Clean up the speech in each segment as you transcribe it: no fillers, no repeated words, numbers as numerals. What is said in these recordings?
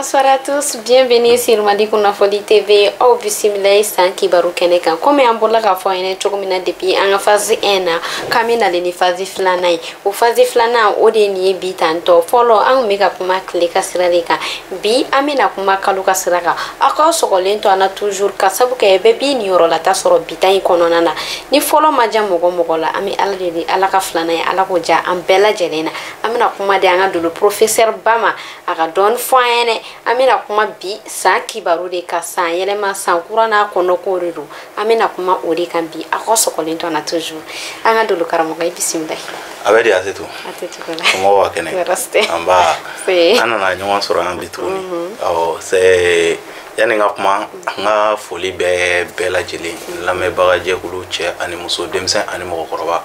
Bonsoir à tous, bienvenue sur Mali Kunnafoni TV. Aw bisimila san kibaru kɛnɛ kan. Komi an bɔla k'a fɔ an ɲɛna cogo min na depuis an ka phase 1 na, k'an bɛ nalen ni phase filanan ye. O phase filanan, o de ye nin ye bi tantɔ. Fɔlɔ, an kun bɛ ka kuma tile ka sira de kan. Bi an bɛna kuma kalo ka sira kan. Aw k'aw sɔgɔlen to an na toujours, ka sabu kɛ bɛɛ b'i niyɔrɔlata sɔrɔ bi ta in kɔnɔna na. Ni fɔlɔ ma diya mɔgɔ mɔgɔ la, an bɛ Ala deli, Ala ka filanan ye, Ala k'o diya an bɛɛ lajɛlen na. An bɛna kuma di an ka dolo professeur ba ma, a ka dɔɔni fɔ an ɲɛna. An bɛna kuma bi san kibaru de kan, san yɛlɛma, san kura n'a kɔnɔko de don. An bɛna kuma o de kan bi. Aw ka sɔgɔlen to an na toujours. An ka dolo karamɔgɔ, i bisimila. A bɛ di, a tɛ to. A tɛ cogo la. Somɔgɔw ka kɛnɛ? Tɔɔrɔ tɛ. An ba. Se. An nana ɲɔgɔn sɔrɔ yan bi tuguni. Ɔ, c'est yanni n ka kuma, n ka foli bɛ bɛɛ lajɛlen, lamɛnbaga jɛkulu, cɛ ani muso, denmisɛn ani mɔgɔkɔrɔba,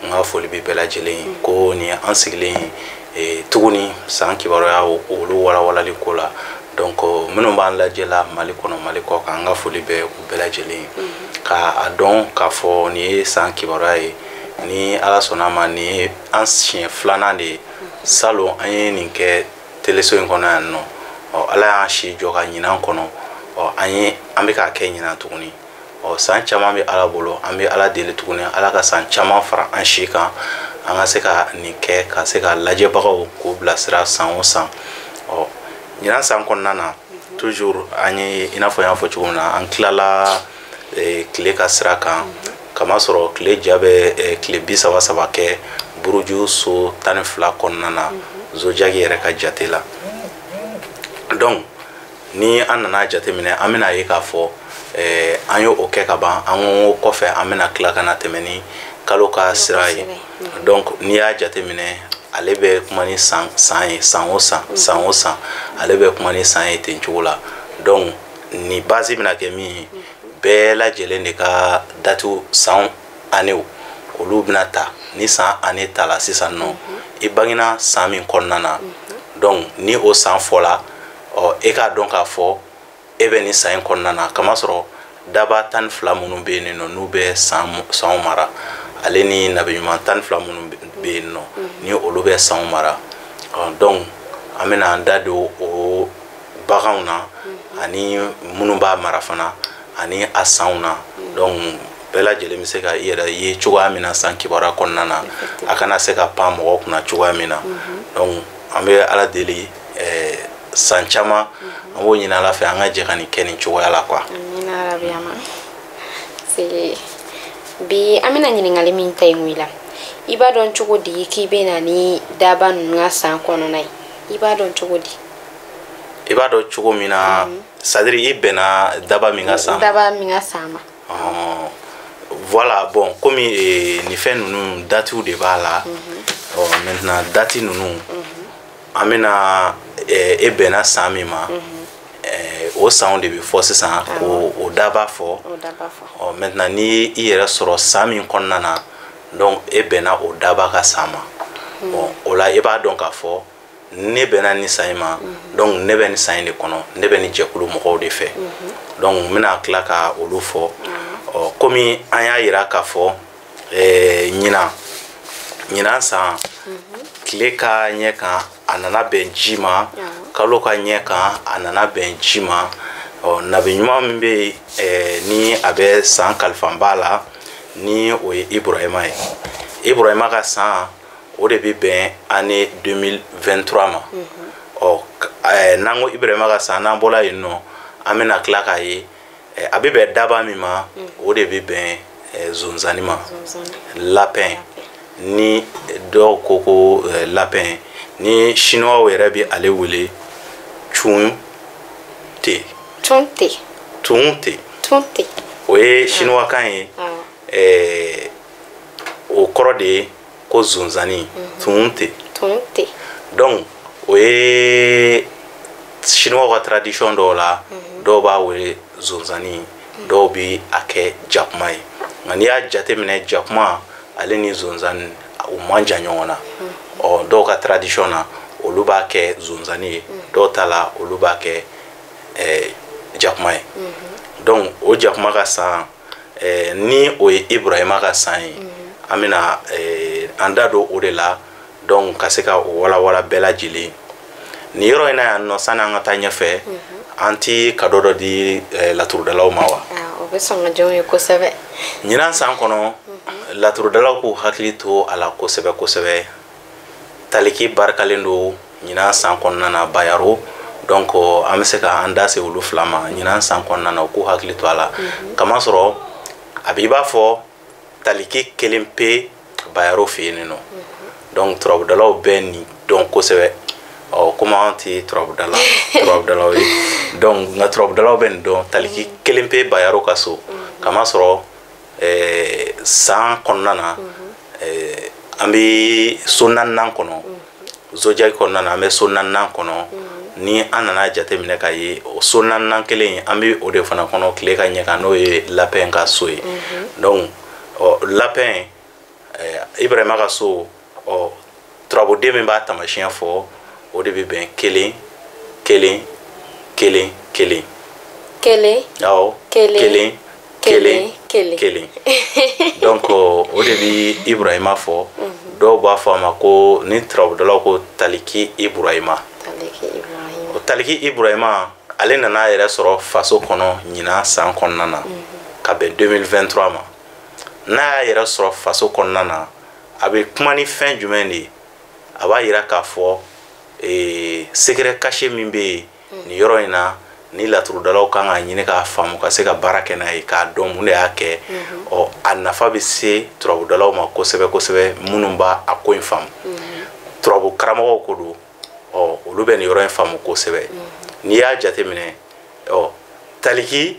n ka foli bɛ bɛɛ lajɛlen ko nin ye an sigilen ye tuguni san kibaruya olu walawalali ko la. Donc minnu b'an lajɛ la Mali kɔnɔ, Mali kɔ kan, an ka foli bɛ u bɛɛ lajɛlen, ka a dɔn k'a fɔ nin ye san kibaruya ye. Ni Ala sɔnna a ma, nin ye an siɲɛ filanan de ye. Salon an ye nin kɛ teleso in kɔnɔ yan nɔ. Ɔ, Ala y'an si jɔ ka ɲinan kɔnɔ. Ɔ, an ye an bɛ k'a kɛ ɲinan tuguni. Ɔ, san caman bɛ Ala bolo. An bɛ Ala deli tuguni, Ala ka san caman fara an si kan, an ka se ka nin kɛ, ka se ka lajɛbagaw k'u bilasira san o san. Ɔ, ɲinan san kɔnɔna na toujours, an ye, i n'a fɔ n y'a fɔ cogo min na, an tilala tile ka sira kan, kamasɔrɔ tile ja bɛ tile 33 kɛ buruju so 12 kɔnɔna na, zodiaque yɛrɛ ka jate la. Donc ni an nana jateminɛ, an bɛna ye k'a fɔ an ye o kɛ ka ban. An ko kɔfɛ an bɛna tila ka na tɛmɛ ni kalo ka sira ye. Donc n'i y'a jateminɛ, ale bɛ kuma ni san san ye, san o san, san o san, ale bɛ kuma ni san ye ten cogo la. Donc ni base bɛna kɛ min ye, bɛɛ lajɛlen de ka date, san années, olu bɛna ta. Ni san année ta la sisan nɔ, i bangena san min kɔnɔna na, donc ni o san fɔla, ɔ, e k'a dɔn k'a fɔ e bɛ nin san in kɔnɔna na, kamasɔrɔ daba 12 minnu bɛ yen nɔ, n'u bɛ san sanw mara, ale ni nabi ɲuman 12 minnu bɛ yen nɔ, ni olu bɛ sanw mara. Donc an bɛna an da don o baganw na, ani minnu b'a mara fana, ani a sanw na. Donc bɛɛ lajɛlen bɛ se ka i yɛrɛ ye cogoya min na san kibaruya kɔnɔna na, a kana se ka pan mɔgɔw kunna cogoya min na. Donc an bɛ Ala deli, san caman an b'o ɲini Ala fɛ, an ka jɛ ka nin kɛ nin cogoya la quoi. Amina rabi. Ama se bi, an bɛna ɲininkali min ta in la, i b'a dɔn cogo di k'i bɛ na ni daba ninnu ka san kɔnɔna ye? I b'a dɔn cogo di? I b'a dɔn cogo min na, c'est à dire i bɛnna daba min ka san ma. Daba min ka san ma. Voilà, bon, komi nin fɛn ninnu, datew de b'a la. Ɔ, maintenant date ninnu, an bɛna e bɛnna san min ma, o sanw de bɛ fɔ sisan k'o o daba fɔ. O daba fɔ. Ɔ, maintenant ni i yɛrɛ sɔrɔ san min kɔnɔna na, donc e bɛnna o daba ka san ma. Bon, o la i b'a dɔn k'a fɔ ne bɛnna ni san in ma, donc ne bɛ nin san in de kɔnɔ, ne bɛ nin jɛkulu mɔgɔw de fɛ. Donc n bɛna tila ka olu fɔ. Ɔ, komi an y'a yira k'a fɔ ɲinan san, tile ka ɲɛ kan, a nana bɛn ji ma, kalo ka ɲɛ kan, a nana bɛn ji ma. Ɔ, nabi ɲuman min bɛ yen, ni a bɛ san kalifanba la, ni o ye Iburahima ye, Iburahima ka san, o de bɛ bɛn année 2023 ma. Ɔ, n'an ko Iburahima ka san, n'an bɔra yen nɔ, an bɛna tila k'a ye a bɛ bɛn daba min ma, o de bɛ bɛn zonzani ma, lapin. Ni dɔw ko ko lapin, ni chinois yɛrɛ bɛ ale wele chun te. Chun te. Tun te. Tun te. O ye chinois kan ye. O kɔrɔ de ye ko zonzani, tun te. Tun te. Donc o ye chinois ka tradition dɔw la, dɔw b'a wele zonzani, dɔw bɛ a kɛ jakuma ye. Nka n'i y'a jateminɛ, jakuma ale ni zonzani, u man jan ɲɔgɔn na. Ɔ, dɔw ka tradition na, olu b'a kɛ zonzani ye, dɔw ta la, olu b'a kɛ jakuma ye. Donc o jakuma ka san, ni o ye Iburahima ka san ye, an bɛna an da don o de la, donc ka se ka o walawala bɛɛ lajɛlen. Nin yɔrɔ in na yan nɔ, sani an ka taa ɲɛfɛ, an ti cadeau dɔ di laturudalaw ma wa? O bɛ sɔn ka diya ye kosɛbɛ. Ɲinan san kɔnɔ, laturudalaw k'u hakili to a la kosɛbɛ kosɛbɛ. Taliki barikalen don ɲinan san kɔnɔna na Bayaro. Donc an bɛ se ka an da se olu fila ma ɲinan san kɔnɔna na, u k'u hakili to a la. Kamasɔrɔ a b'i b'a fɔ taliki kelen pe Bayaro fɛ yen nɔ. Donc turabudalaw bɛ nin dɔn kosɛbɛ. Ɔ, komi an tɛ turabudalaw ye, donc nka turabudalaw bɛ nin dɔn, taliki kelen pe Bayaro ka so. Kamasɔrɔ san kɔnɔna na, an bɛ so naaninan kɔnɔ, zodiaque kɔnɔna na, an bɛ so naaninan kɔnɔ. Ni an nana jateminɛ ka ye, o so naaninan kelen, an bɛ o de fana kɔnɔ tile ka ɲɛ kan, n'o ye lapin ka so ye. Donc ɔ, lapin, Ibrahima ka so, ɔ, turabuden min b'a taamasiyɛn fɔ, o de bɛ bɛn 1 1 1 1. 1. Awɔ. 1. 1. 1. 1 1. Donc o de bɛ Ibrahima fɔ. Dɔw b'a fɔ a ma ko, ni turabudalaw ko, taliki Ibrahima. Taliki Ibrahima. O taliki Ibrahima, ale nana a yɛrɛ sɔrɔ faso kɔnɔ ɲinan san kɔnɔna na, ka bɛn 2023 ma. N'a y'a yɛrɛ sɔrɔ faso kɔnɔna na, a bɛ kuma ni fɛn jumɛn de ye? A b'a yira k'a fɔ secret caché min bɛ yen nin yɔrɔ in na, ni laturudalaw kan k'a ɲini k'a faamu, ka se ka baara kɛ n'a ye, k'a dɔn mun de y'a kɛ. Ɔ, a nafa bɛ se turabudalaw ma kosɛbɛ kosɛbɛ, minnu b'a a ko in faamu. Turabu karamɔgɔw ko don, ɔ, olu bɛ nin yɔrɔ in faamu kosɛbɛ. N'i y'a jateminɛ, ɔ, taliki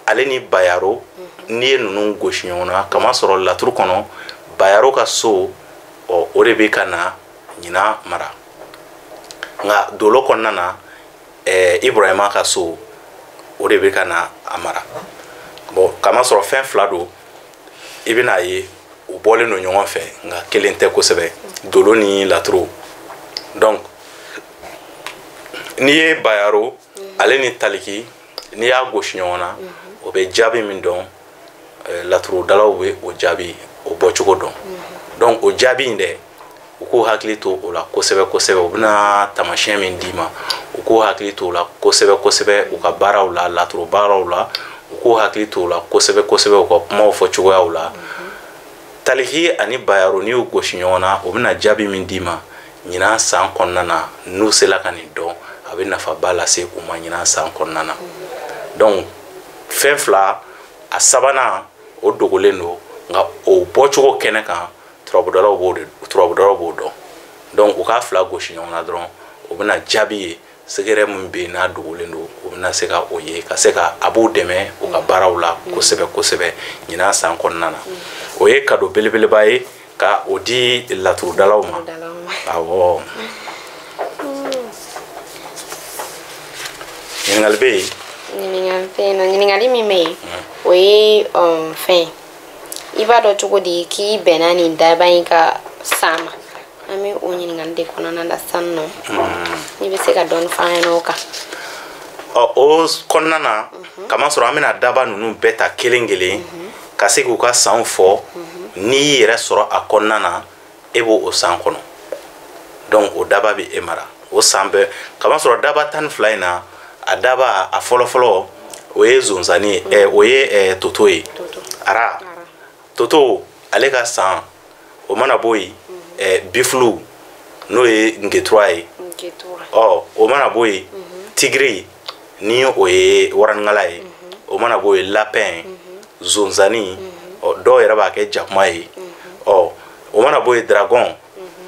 ale ni Bayaro, n'i ye ninnu gosi ɲɔgɔn na, kamasɔrɔ laturu kɔnɔ, Bayaro ka so, ɔ, o de bɛ ka na ɲinan mara. Nka dolo kɔnɔna na, Ibrahima ka so, o de bɛ ka na a mara. Bon, kamasɔrɔ fɛn fila don, i bɛna ye u bɔlen don ɲɔgɔn fɛ, nka kelen tɛ kosɛbɛ, dolo ni laturu. Donc n'i ye Bayaro ale ni taliki, n'i y'a gosi ɲɔgɔn na, o bɛ jaabi min dɔn, laturudalaw bɛ o jaabi o bɔcogo dɔn. Donc o jaabi in dɛ, u k'u hakili to o la kosɛbɛ kosɛbɛ. U bɛna taamasiyɛn min d'i ma, u k'u hakili to o la kosɛbɛ kosɛbɛ u ka baaraw la, laturu baaraw la. U k'u hakili to o la kosɛbɛ kosɛbɛ u ka kumaw fɔ cogoyaw la. Taliki ani Bayaro, n'i y'u gosi ɲɔgɔn na, o bɛna jaabi min d'i ma ɲinan san kɔnɔna na, n'u sela ka nin dɔn, a bɛ nafaba lase u ma ɲinan san kɔnɔna na. Donc fɛn fila, a sabanan o dogolen don, nka o bɔcogo kɛnɛ kan, turabudalaw b'o dɔn. Donc u k'a fila gosi ɲɔgɔn na dɔrɔn, o bɛna jaabi ye. Secret min bɛ yen n'a dogolen don, o bɛna se ka o ye, ka se ka a b'u dɛmɛ u ka baaraw la kosɛbɛ kosɛbɛ ɲinan san kɔnɔna na. O ye cadeau belebeleba ye ka o di laturudalaw ma. Awɔ, ɲininkali bɛ yen? Ɲininkali tɛ yen nɔ. Ɲininkali min bɛ yen, o ye fɛn i b'a dɔn cogo di k'i bɛnna nin daba in ka san ma? An bɛ o ɲininkali de kɔnɔna la sisan nɔ. N'i bɛ se ka dɔɔni f'an ɲɛna o kan. Ɔ, o kɔnɔna na, kamasɔrɔ an bɛna daba ninnu bɛɛ ta kelen kelen ka se k'u ka sanw fɔ. N'i y'i yɛrɛ sɔrɔ a kɔnɔna na, e b'o o san kɔnɔ. Donc o daba bɛ e mara o san bɛɛ. Kamasɔrɔ daba 12 in na, a daba a fɔlɔfɔlɔ, o ye zonzani ye, o ye toto ye, ara toto, ale ka san. O mana bɔ yen, bifulu, n'o ye nketura ye. Ɔ, o mana bɔ yen, tigiri, ni o ye waranikala ye. O mana bɔ yen, lapin, zonzani, ɔ, dɔw yɛrɛ b'a kɛ jakuma ye. Ɔ, o mana bɔ yen, dragon,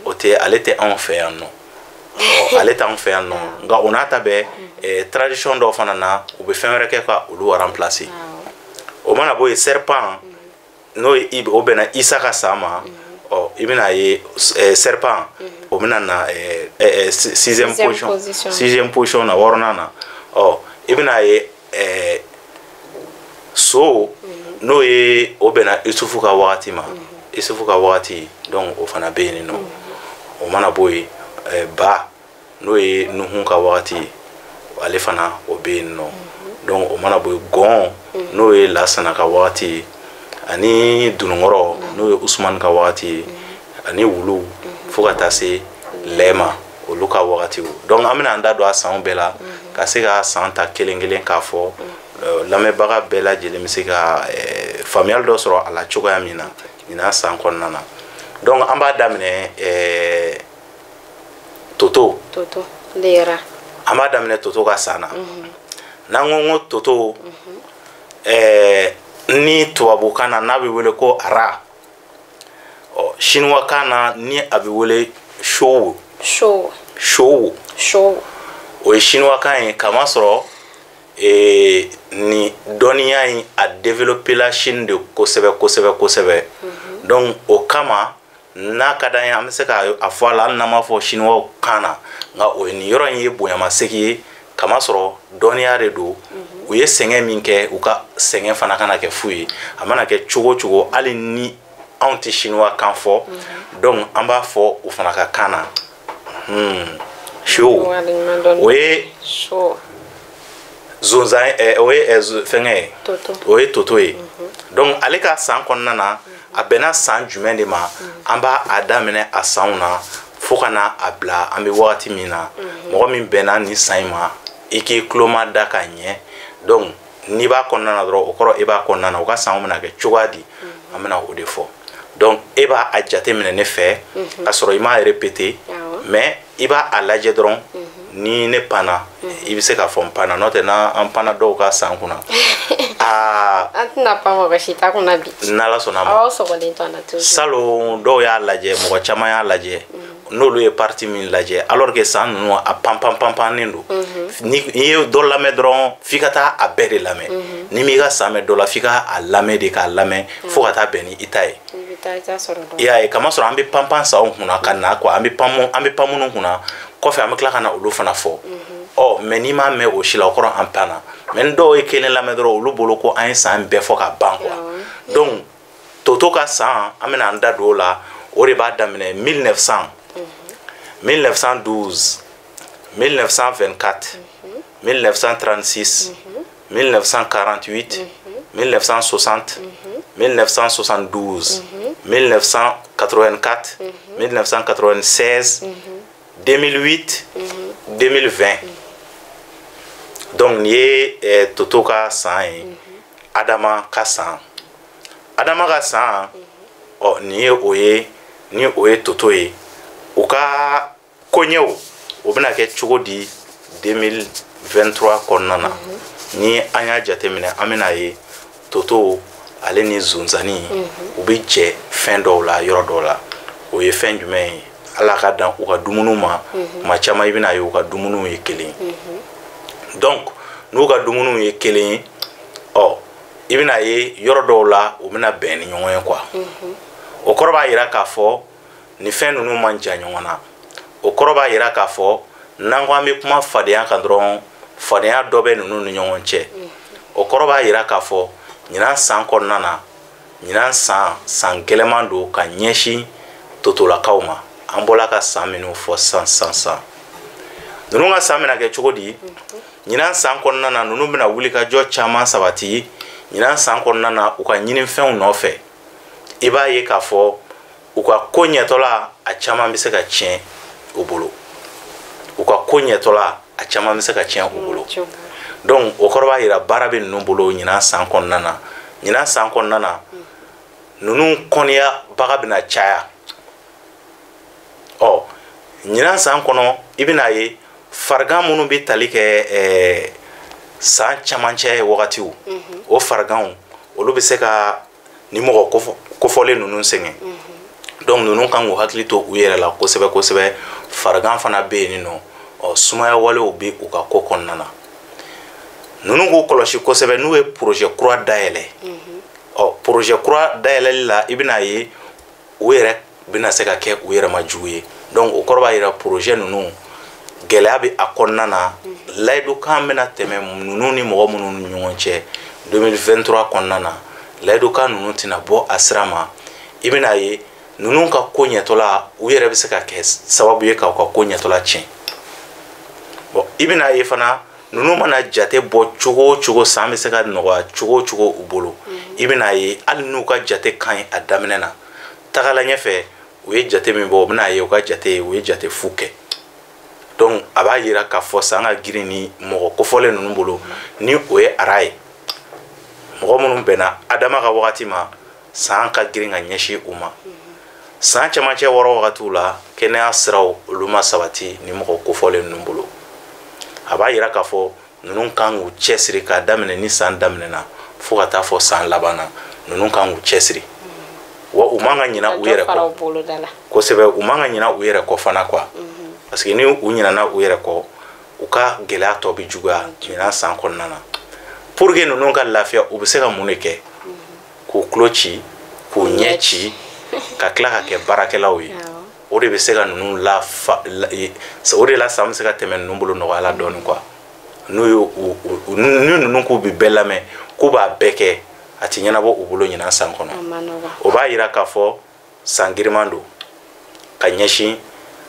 o tɛ, ale tɛ anw fɛ yan nɔ. Ɔ, ale t'anw fɛ yan nɔ, nka o n'a ta bɛɛ, tradition dɔw fana na, u bɛ fɛn wɛrɛ kɛ ka olu remplacer. O mana bɔ yen, serpent, n'o ye, o bɛnna Isa ka san ma. Ɔ, i bɛna ye serpent, o bɛna na sixième position, sixième position na, wɔɔrɔnan na. Ɔ, i bɛna ye so, n'o ye, o bɛnna Isufu ka wagati ma, Isufu ka wagati. Donc o fana bɛ yen nɔ. O mana bɔ yen, ba, n'o ye Nuhu ka wagati ye, ale fana o bɛ yen nɔ. Donc o mana bɔ yen, gɔn, n'o ye Lasana ka wagati ye, ani dununkɔrɔ, n'o ye Usumani ka wagati ye, ani wulu, fo ka taa se lɛ ma. Olu ka wagatiw. Donc an bɛna an da don a sanw bɛɛ la, ka se ka san ta kelen kelen k'a fɔ, lamɛnbaga bɛɛ lajɛlen bɛ se ka faamuyali dɔ sɔrɔ a la cogoya min na ɲinan san kɔnɔna na. Donc an b'a daminɛ Toto. Toto lera. An b'a daminɛ Toto ka san na. N'an ko Toto, ni tubabukan na n'a bɛ wele ko rat, ɔ siniwakan na ni a bɛ wele show. Show. Show. Show. O ye siniwakan ye, kamasɔrɔ ni dɔnniya in a développé la Chine de kosɛbɛ kosɛbɛ kosɛbɛ. Donc o kama n'a ka d'an ye, an bɛ se ka a fɔ a la, hali n'an m'a fɔ siniwaw kan na, nka o ye nin yɔrɔ in ye bonyamasegin ye, kamasɔrɔ dɔnniya de don. U ye sɛgɛn min kɛ, u ka sɛgɛn fana kana kɛ fu ye. A mana kɛ cogo o cogo, hali ni anw tɛ siniwa kan fɔ, donc an b'a fɔ u fana ka kan na. Show o ye zonzan, o ye fɛngɛ ye, o ye Toto ye. Donc ale ka san kɔnɔna na, a bɛnna san jumɛn de ma? An b'a a daminɛ a sanw na fo ka na a bila an bɛ wagati min na. Mɔgɔ min bɛnna nin san in ma, i k'i tulo ma da ka ɲɛ. Donc n'i b'a kɔnɔna na dɔrɔn, o kɔrɔ e b'a kɔnɔna na. U ka sanw bɛna kɛ cogoya di, an bɛna o de fɔ. Donc e b'a a jate minɛ ne fɛ, k'a sɔrɔ i m'a répété, mais i b'a a lajɛ dɔrɔn. Ni ne panna, i bɛ se k'a fɔ n panna. N'o tɛ, n'an panna dɔw ka san kunna, aa. An tɛna pan mɔgɔ si ta kunna bi. N'Ala sɔnna a ma. Aw sɔgɔlen to an na toujours. Salon dɔw y'a lajɛ, mɔgɔ caman y'a lajɛ, n'olu ye partie min lajɛ, alors que san ninnu a pan pan pan pannen don. Ni i ye dɔ lamɛn dɔrɔn, f'i ka taa a bɛɛ de lamɛn. Ni m'i ka san mɛn dɔ la, f'i ka a lamɛn de, k'a lamɛn fo ka taa bɛn ni i ta ye. I bɛ taa i ta sɔrɔ dɔn. I y'a ye, kamasɔrɔ an bɛ pan pan sanw kunna ka na quoi, an bɛ pan minnu kunna kɔfɛ, an bɛ tila ka na olu fana fɔ. Ɔ mais n'i m'a mɛn o si la, o kɔrɔ an panna. Mais ni dɔw ye kelen lamɛn dɔrɔn, olu bolo ko an ye san bɛɛ fɔ ka ban quoi. Donc Toto ka san, an bɛna an da don o la. O de b'a daminɛ 1900, 1912, 1924, 1936, 1948, 1960, 1972, 1984, 1996, 2008, 2020. Donc nin ye Toto ka san ye. Adama ka san, Adama ka san, ɔ nin ye o ye, ni o ye Toto ye. U ka koɲɛw o bɛna kɛ cogo di 2023 kɔnɔna na? Ni an y'a jateminɛ, an bɛna ye Toto ale ni zonzani u bɛ jɛ fɛn dɔw la yɔrɔ dɔw la. O ye fɛn jumɛn ye? Ala ka dan u ka dumuniw ma. Kuma caman i bɛna ye u ka dumuniw ye kelen ye. Donc n'u ka dumuniw ye kelen ye, ɔ i bɛna ye yɔrɔ dɔw la u bɛna bɛn ni ɲɔgɔn ye quoi. O kɔrɔ b'a jira k'a fɔ nin fɛn ninnu man jan ɲɔgɔn na. O kɔrɔ b'a jira k'a fɔ n'an ko an bɛ kuma fadenya kan dɔrɔn, fadenya dɔ bɛ ninnu ni ɲɔgɔn cɛ. O kɔrɔ b'a jira k'a fɔ ɲinan san kɔnɔna na, ɲinan san, san gɛlɛman don ka ɲɛsin Totolakaw ma. An bɔla ka san minnu fɔ san san san ninnu ka san bɛna kɛ cogo di ɲinan san kɔnɔna na? Ninnu bɛna wuli ka jɔ caman sabati ɲinan san kɔnɔna na u ka ɲinifɛnw nɔfɛ. I b'a ye k'a fɔ u ka ko ɲɛtɔla, a caman bɛ se ka tiɲɛ u bolo. U ka ko ɲɛtɔla, a caman bɛ se ka tiɲɛ u bolo. Donc o kɔrɔ b'a jira baara bɛ ninnu bolo ɲinan san kɔnɔna na. Ɲinan san kɔnɔna na, ninnu kɔniyabaga bɛna caya. Ɔ ɲinan san kɔnɔ, i bɛna ye farigan minnu bɛ tali kɛ san camancɛ wagatiw, o fariganw olu bɛ se ka ni mɔgɔ kofɔlen ninnu sɛgɛn. Donc ninnu kan k'u hakili to u yɛrɛ la kosɛbɛ kosɛbɛ. Farigan fana bɛ yen nɔ. Ɔ sumaya walew bɛ u ka ko kɔnɔna na. Ninnu k'u kɔlɔsi kosɛbɛ n'u ye projet kura dayɛlɛ. Ɔ projet kura dayɛlɛli la, i bɛna ye u yɛrɛ bɛna se ka kɛ u yɛrɛ ma jugu ye. Donc o kɔrɔ b'a jira projet ninnu gɛlɛya bɛ a kɔnɔna na. Layidukan bɛna tɛmɛ ninnu ni mɔgɔ minnu ni ɲɔgɔn cɛ 2023 kɔnɔna na, layidukan ninnu tɛna bɔ a sira ma. I bɛna ye ninnu ka ko ɲɛtɔla, u yɛrɛ bɛ se ka kɛ sababu ye k'aw ka ko ɲɛtɔla tiɲɛ. Bon, i bɛna ye fana ninnu mana jate bɔ cogo o cogo, san bɛ se ka nɔgɔya cogo o cogo u bolo, i bɛna ye hali n'u ka jate ka ɲi a daminɛ na, tagala ɲɛfɛ u ye jate min bɔ, u bɛna ye u ka jate, u ye jate fu kɛ. Donc a b'a yira k'a fɔ san ka girin ni mɔgɔ kofɔlen ninnu bolo, ni o ye ara ye. Mɔgɔ minnu bɛnna Adama ka wagati ma, san ka girin ka ɲɛsin u ma. San cɛmancɛ wɔɔrɔ wagatiw la, kɛnɛya siraw olu ma sabati ni mɔgɔ kofɔlen ninnu bolo. A b'a yira k'a fɔ ninnu kan k'u cɛsiri k'a daminɛ ni san daminɛna fo ka taa fɔ san laban na, ninnu kan k'u cɛsiri. Wa u man ka ɲina u yɛrɛ kɔ kosɛbɛ, u man ka ɲina u yɛrɛ kɔ fana quoi. Parce que ni u ɲinana u yɛrɛ kɔ, u ka gɛlɛya tɔ bɛ juguya ɲinan san kɔnɔna na. Pour que ninnu ka lafiya, u bɛ se ka mun de kɛ? K'u tulo ci, k'u ɲɛ ci, ka tila ka kɛ baarakɛlaw ye. O de bɛ se ka ninnu la, o de la san bɛ se ka tɛmɛ ninnu bolo nɔgɔya la dɔɔnin quoi. N'u ye ni ninnu k'u bɛ bɛɛ lamɛn, k'u b'a bɛɛ kɛ, a ti ɲɛnabɔ u bolo ɲinan san kɔnɔ. O b'a yira k'a fɔ san giriman don ka ɲɛsin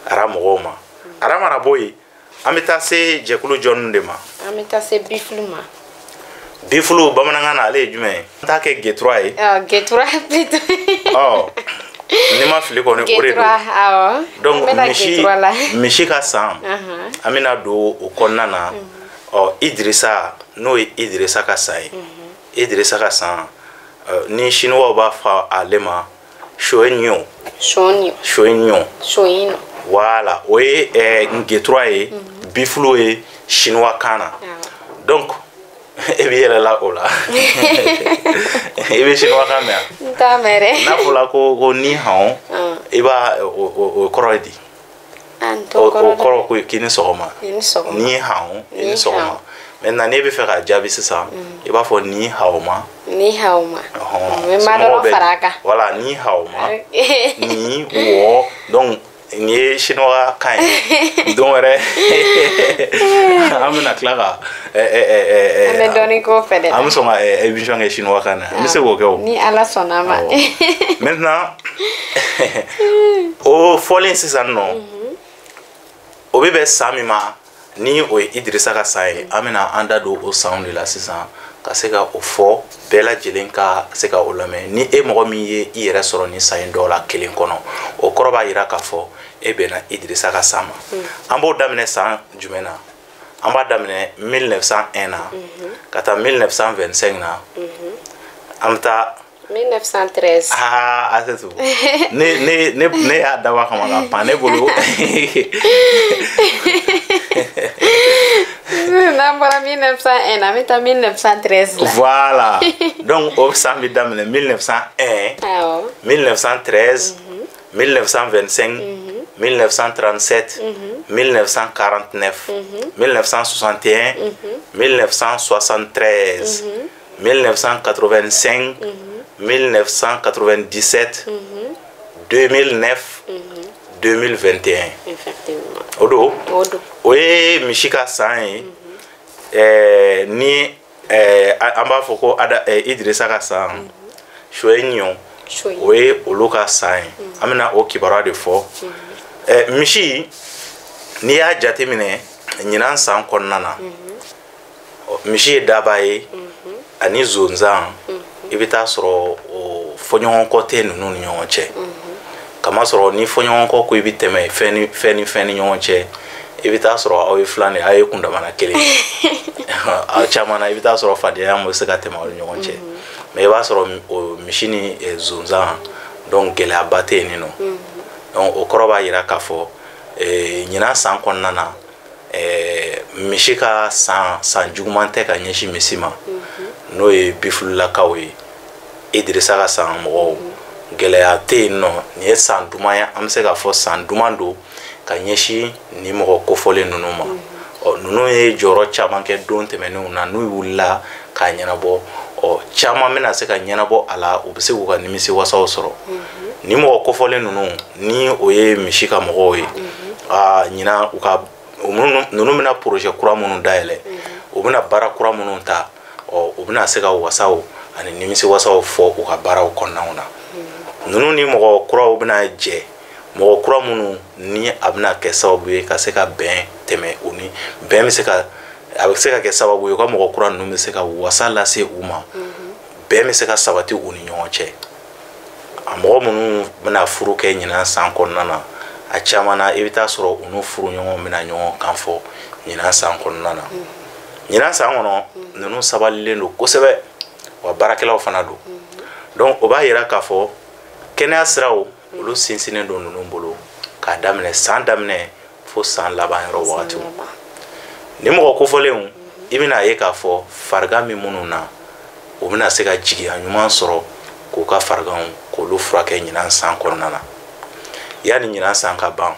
ara mɔgɔw ma. Ara mana bɔ yen, an bɛ taa se jɛkulu jɔnni de ma? An bɛ taa se bifulu ma. Bifulu bamanankan na, ale ye jumɛn ye? An t'a kɛ getura ye. Getura plutôt. Ɔ, ni ma fili kɔni, o de don. Awɔ. Donc misi ka san, an bɛna don o kɔnɔna na. Ɔ, Idirisa, n'o ye Idirisa ka san ye. Idirisa ka san, ni chinois b'a fɔ ale ma Shoenyo. Shoenyo. Shoenyo. Shoenyo. Voilà, o ye ngetura ye, bifulu ye chinois kan na. Donc e bɛ yɛlɛla o la. I bɛ chinois kan mɛn? N t'a mɛn dɛ. N'a fɔra ko ni hao, i b'a o kɔrɔ ye di? O kɔrɔ ko k'i ni sɔgɔma. Ni hao, i ni sɔgɔma. Maintenant n'e bɛ fɛ k'a jaabi sisan, i b'a fɔ ni hao ma. Ni hao ma. N bɛ ma dɔ fara a kan. Voilà, ni hao ma. Ni wɔ, donc nin ye chinois kan ye. Don wɛrɛ an bɛna tila ka an bɛ dɔɔnin k'o fɛ dɛ. An bɛ sɔn ka émission kɛ chinois kan na. An bɛ se k'o kɛ o. Ni Ala sɔnna a ma. Maintenant o fɔlen sisan nɔ, o bɛ bɛn san min ma, ni o ye Idirisa ka san ye, an bɛna an da don o sanw de la sisan ka se ka o fɔ bɛɛ lajɛlen ka se ka o lamɛn. Ni e mɔgɔ min ye i yɛrɛ sɔrɔ ni san in dɔw la kelen kɔnɔ, o kɔrɔ b'a yira k'a fɔ e bɛnna Idirisa ka san ma. An b'o daminɛ san jumɛn na? An b'a daminɛ 1901 na ka taa 1925 na. An bɛ taa 1913. Ah, a tɛ to. Ne y'a dabɔ a kama ka pan ne bolo. N'an bɔra 1901, an bɛ taa 1913 la. Voilà. Donc o san bɛ daminɛ 1901. Awɔ. 1913. 1925. 1937. 1949. 1961. 1973. 1985. 1997, 2009, 2021. Effectivement. O don. O don. O ye misi ka san ye. Ni an b'a fɔ ko Idirisa ka san, Shoenyo, o ye olu ka san ye. An bɛna o kibaruya de fɔ. Misi, n'i y'a jateminɛ ɲinan san kɔnɔna na, misi ye daba ye ani zonzan. I bɛ taa sɔrɔ o fɔɲɔgɔnkɔ tɛ ninnu ni ɲɔgɔn cɛ. Kamasɔrɔ ni fɔɲɔgɔnkɔ ko i bɛ tɛmɛ fɛn ni fɛn ni fɛn ni ɲɔgɔn cɛ, i bɛ taa sɔrɔ aw ye filan de, aw ye kundamana kelen. Aw caman na, i bɛ taa sɔrɔ fadenya bɛ se ka tɛmɛ aw ni ɲɔgɔn cɛ. Mais i b'a sɔrɔ o misi ni zonzan, donc gɛlɛyaba tɛ yen nɔ. Donc o kɔrɔ b'a yira k'a fɔ ɲinan san kɔnɔna na, misi ka san juguman tɛ ka ɲɛsin misi ma. N'o ye bifululakaw ye, Idirisa ka san mɔgɔw, gɛlɛya tɛ yen nɔ. Nin ye san duman ye, an bɛ se k'a fɔ san duman don ka ɲɛsin nin mɔgɔ kofɔlen ninnu ma. Ɔ, ninnu ye jɔyɔrɔ caman kɛ don tɛmɛnenw na, n'u wulila k'a ɲɛnabɔ, ɔ, caman bɛna se ka ɲɛnabɔ a la, u bɛ se k'u ka nimisi wasaw sɔrɔ. Nin mɔgɔ kofɔlen ninnu, ni o ye misi ka mɔgɔw ye, aa, ɲinan u ka ninnu bɛna projet kura minnu dayɛlɛ, u bɛna baara kura minnu ta, ɔ, u bɛna se ka wasaw ani nimisi wasaw fɔ u ka baaraw kɔnɔnaw na. Ninnu ni mɔgɔ kuraw bɛna jɛ, mɔgɔ kura minnu ni a bɛna kɛ sababu ye ka se ka bɛn tɛmɛ u ni bɛn bɛ se ka, a bɛ se ka kɛ sababu ye u ka mɔgɔ kura ninnu bɛ se ka wasa lase u ma, bɛn bɛ se ka sabati u ni ɲɔgɔn cɛ. A mɔgɔ minnu bɛna furu kɛ ɲinan san kɔnɔna na, A caman na, i bɛ taa sɔrɔ u n'u furuɲɔgɔnw bɛna ɲɔgɔn kan fɔ ɲinan san kɔnɔna na. Ɲinan san kɔnɔ, ninnu sabalilen don kosɛbɛ, wa baarakɛlaw fana don. Donc o b'a yira k'a fɔ kɛnɛya siraw, olu sinsinnen don ninnu bolo k'a daminɛ san daminɛ fo san laban yɔrɔ wagatiw. Ni mɔgɔ kofɔlenw, i bɛna ye k'a fɔ farigan min minnu na, u bɛna se ka jigiya ɲuman sɔrɔ k'u ka fariganw k'olu furakɛ ɲinan san kɔnɔna na. Yanni ɲinan san ka ban,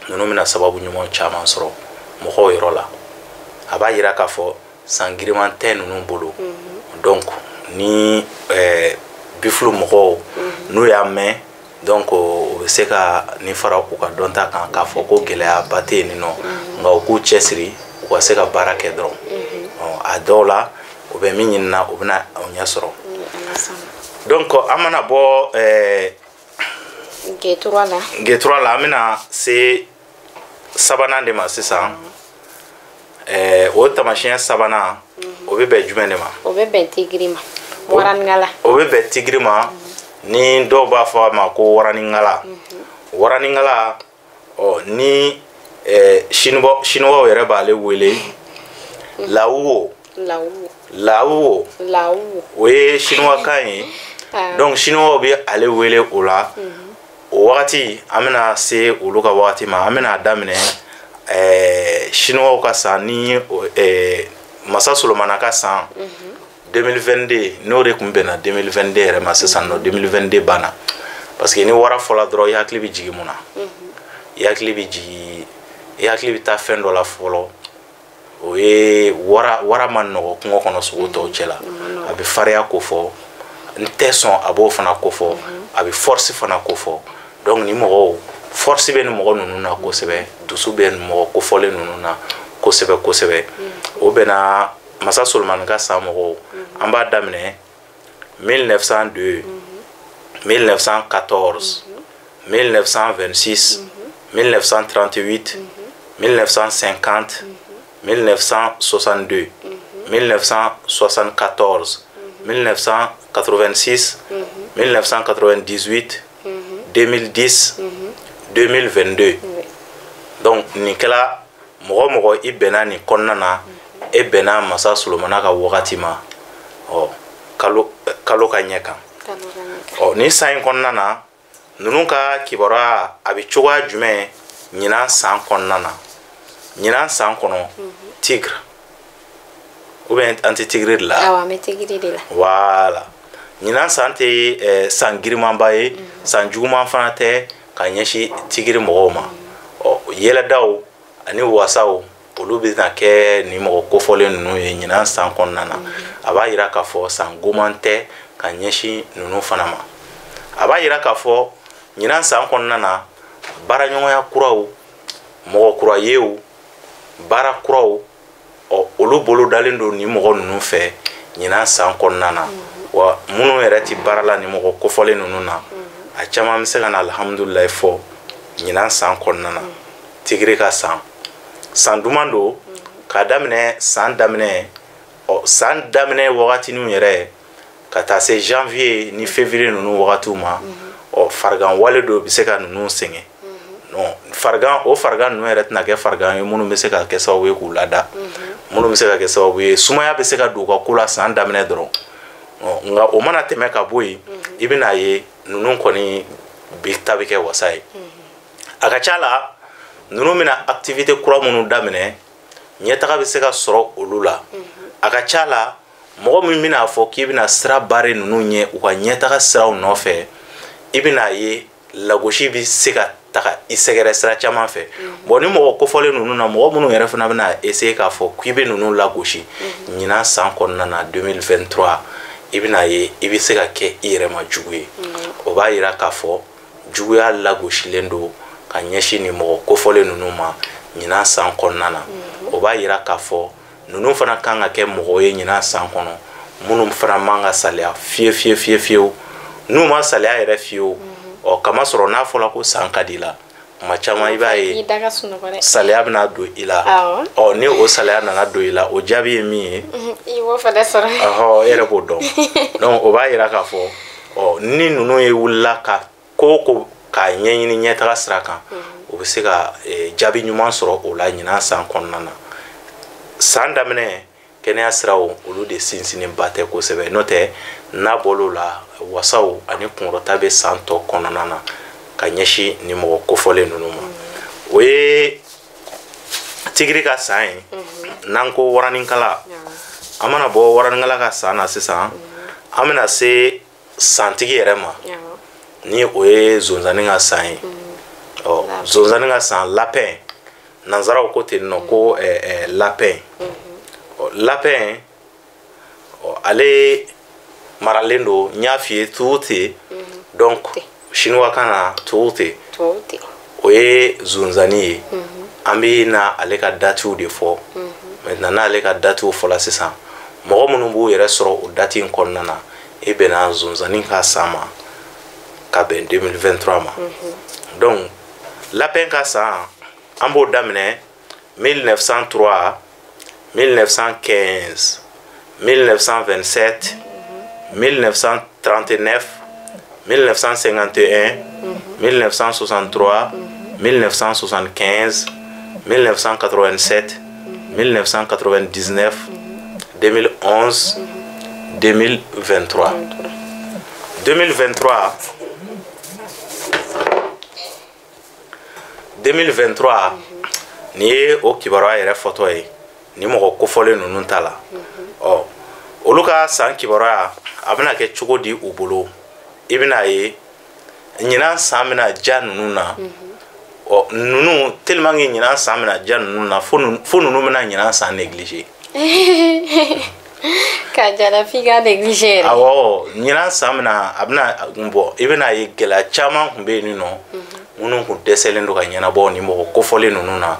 ninnu bɛna sababu ɲuman caman sɔrɔ mɔgɔw yɔrɔ la. A b'a yira k'a fɔ san giriman tɛ ninnu bolo. Donc ni bifulu mɔgɔw n'u y'a mɛn, donc o bɛ se ka nin fara u ka dɔnta kan k'a fɔ ko gɛlɛyaba tɛ yen nɔ, nka u k'u cɛsiri, u ka se ka baara kɛ dɔrɔn. A dɔw la, u bɛ min ɲini na, u bɛna o ɲɛ sɔrɔ. Donc an mana bɔ G3 la, G3 la, an bɛna se sabanan de ma sisan. O taamasiyɛn sabanan, o bɛ bɛn jumɛn de ma? O bɛ bɛn tigiri ma, waranikala. O bɛ bɛn tigiri ma, ni dɔw b'a fɔ a ma ko waranikala. Waranikala, ɔ ni siniwaw yɛrɛ b'ale wele lawuwo. Lawuwo. Lawuwo. Lawuwo. O ye siniwakan ye. Donc siniwaw bɛ ale wele o la. O wagati, an bɛna se olu ka wagati ma. An bɛna daminɛ siniwaw ka san ni masa Solomana ka san 2022, n'o de tun bɛnna 2022 yɛrɛ ma sisan nɔ. 2022 banna, parce que ni wara fɔla dɔrɔn, i hakili bɛ jigin mun na? I hakili bɛ jigin, i hakili bɛ taa fɛn dɔ la fɔlɔ. O ye wara. Wara ma nɔgɔ kungo kɔnɔ sogo tɔw cɛ la. A bɛ farinya ko fɔ, n tɛ sɔn, a b'o fana ko fɔ, a bɛ force fana ko fɔ. Donc ni mɔgɔw, force bɛ ni mɔgɔ ninnu na kosɛbɛ, dusu bɛ nin mɔgɔ kofɔlen ninnu na kosɛbɛ kosɛbɛ. O bɛnna masa Solomani ka san mɔgɔw. An b'a daminɛ 1902, 1914, 1926, 1938, 1950, 1962, 1974, 1986, 1998, 2010, 2022. Donc nin kɛla mɔgɔ mɔgɔ i bɛnna nin kɔnɔna na, e bɛnna masa Solomana ka wagati ma. Ɔ kalo kalo ka ɲɛ kan. Ɔ nin san in kɔnɔna na, ninnu ka kibaruya a bɛ cogoya jumɛn ɲinan san kɔnɔna na? Ɲinan san kɔnɔ, tigre, ou bien an tɛ tigre de la? Awɔ, an bɛ tigre de la. Voilà, ɲinan san tɛ san girimanba ye, san juguman fana tɛ ka ɲɛsin tigre mɔgɔw ma. Ɔ yɛlɛdaw ani wasaw, olu bɛna kɛ nin mɔgɔ kofɔlen ninnu ye ɲinan san kɔnɔna na. A b'a yira k'a fɔ san goman tɛ ka ɲɛsin ninnu fana ma. A b'a yira k'a fɔ ɲinan san kɔnɔna na, baaraɲɔgɔnya kuraw, mɔgɔ kura yew, baara kuraw, ɔ olu bolo dalen don nin mɔgɔ ninnu fɛ ɲinan san kɔnɔna na. Wa minnu yɛrɛ ti baara la nin mɔgɔ kofɔlen ninnu na, a caman bɛ se ka na alihamudulilayi fɔ ɲinan san kɔnɔna na. Tigiri ka san, san duman don k'a daminɛ san daminɛ, ɔ san daminɛ wagatininw yɛrɛ ka taa se janvier ni février ninnu wagatiw ma. Ɔ farigan wale dɔw bɛ se ka ninnu sɛgɛn. Non, farigan, o farigan ninnu yɛrɛ tɛna kɛ farigan ye minnu bɛ se ka kɛ sababu ye k'u lada, minnu bɛ se ka kɛ sababu ye sumaya bɛ se ka don u ka ko la san daminɛ dɔrɔn. Nka o mana tɛmɛ ka bɔ yen, i bɛna ye ninnu kɔni bi ta bɛ kɛ wasa ye. A ka ca la, ninnu bɛna activité kura minnu daminɛ, ɲɛtaga bɛ se ka sɔrɔ olu la. A ka ca la, mɔgɔ min bɛna fɔ k'i bɛna sira barrer ninnu ɲɛ u ka ɲɛtaga siraw nɔfɛ, i bɛna ye lagosi bɛ se ka taga i sɛgɛrɛ sira caman fɛ. Bon, ni mɔgɔ kofɔlen ninnu na, mɔgɔ minnu yɛrɛ fana bɛna essayer k'a fɔ k'i bɛ ninnu lagosi ɲinan san kɔnɔna na 2023, i bɛna ye i bɛ se ka kɛ i yɛrɛ ma jugu ye. O b'a yira k'a fɔ juguya lagosilen don ka ɲɛsin nin mɔgɔ kofɔlen ninnu ma ɲinan san kɔnɔna na. O b'a yira k'a fɔ ninnu fana kan ka kɛ mɔgɔ ye ɲinan san kɔnɔ minnu fana man ka saliya fiye fiye fiye fiyewu. N'u ma saliya yɛrɛ fiyewu, ɔ kamasɔrɔ n'a fɔra ko san ka di la, kuma caman i b'a ye saliya bɛna don i la. Ɔ ni o saliya nana don i la, o jaabi ye min ye, i b'o fana sɔrɔ. Ɔhɔ, e yɛrɛ b'o dɔn. Donc o b'a yira k'a fɔ, ɔ ni ninnu ye wulila ka ko o ko k'a ɲɛɲini ɲɛtaga sira kan, u bɛ se ka jaabi ɲuman sɔrɔ o la ɲinan san kɔnɔna na. San daminɛ kɛnɛya siraw olu de sinsinnenba tɛ kosɛbɛ, n'o tɛ n'a bɔl'o la wasaw ani kunkɔrɔta bɛ san tɔ kɔnɔna na ka ɲɛsin nin mɔgɔ kofɔlen ninnu ma. O ye tigiri ka san ye. N'an ko waraninkala, an mana bɔ waraninkala ka san na sisan, an bɛna se santigi yɛrɛ ma, ni o ye zonzanni ka san ye. Ɔ zonzanni ka san, lapin, nanzaraw ko ten nɔ ko lapin. Ɔ lapin, ɔ ale maralen don, n y'a f'i ye tuute, donc chinois kan na tuute, o ye zonzanni ye. An bɛ na ale ka datiw de fɔ maintenant. N'ale ka datiw fɔla sisan, mɔgɔ minnu b'u yɛrɛ sɔrɔ o dati in kɔnɔna na, e bɛnna zonzanni ka san ma ka bɛn 2023 ma. Donc lapin ka san, an b'o daminɛ 1903, 1915, 1927, 1939, 1951, 1963, 1975, 1987, 1999, 2011, 2023. 2023, 2023 nin ye o kibaruya yɛrɛ fɔtɔ ye ni mɔgɔ kofɔlen ninnu ta la. Ɔ olu ka san kibaruya a bɛna kɛ cogo di u bolo? I bɛna ye ɲinan san bɛna ja ninnu na. Ɔ ninnu tellement que ɲinan san bɛna ja ninnu na, fo ninnu bɛna ɲinan san négliger. Ka jala f'i ka négliger yɛrɛ. Awɔ, ɲinan san bɛna a bɛna bɔ, i bɛna ye gɛlɛya caman tun bɛ yen nɔ minnu tun dɛsɛlen don ka ɲɛnabɔ ni mɔgɔ kofɔlen ninnu na.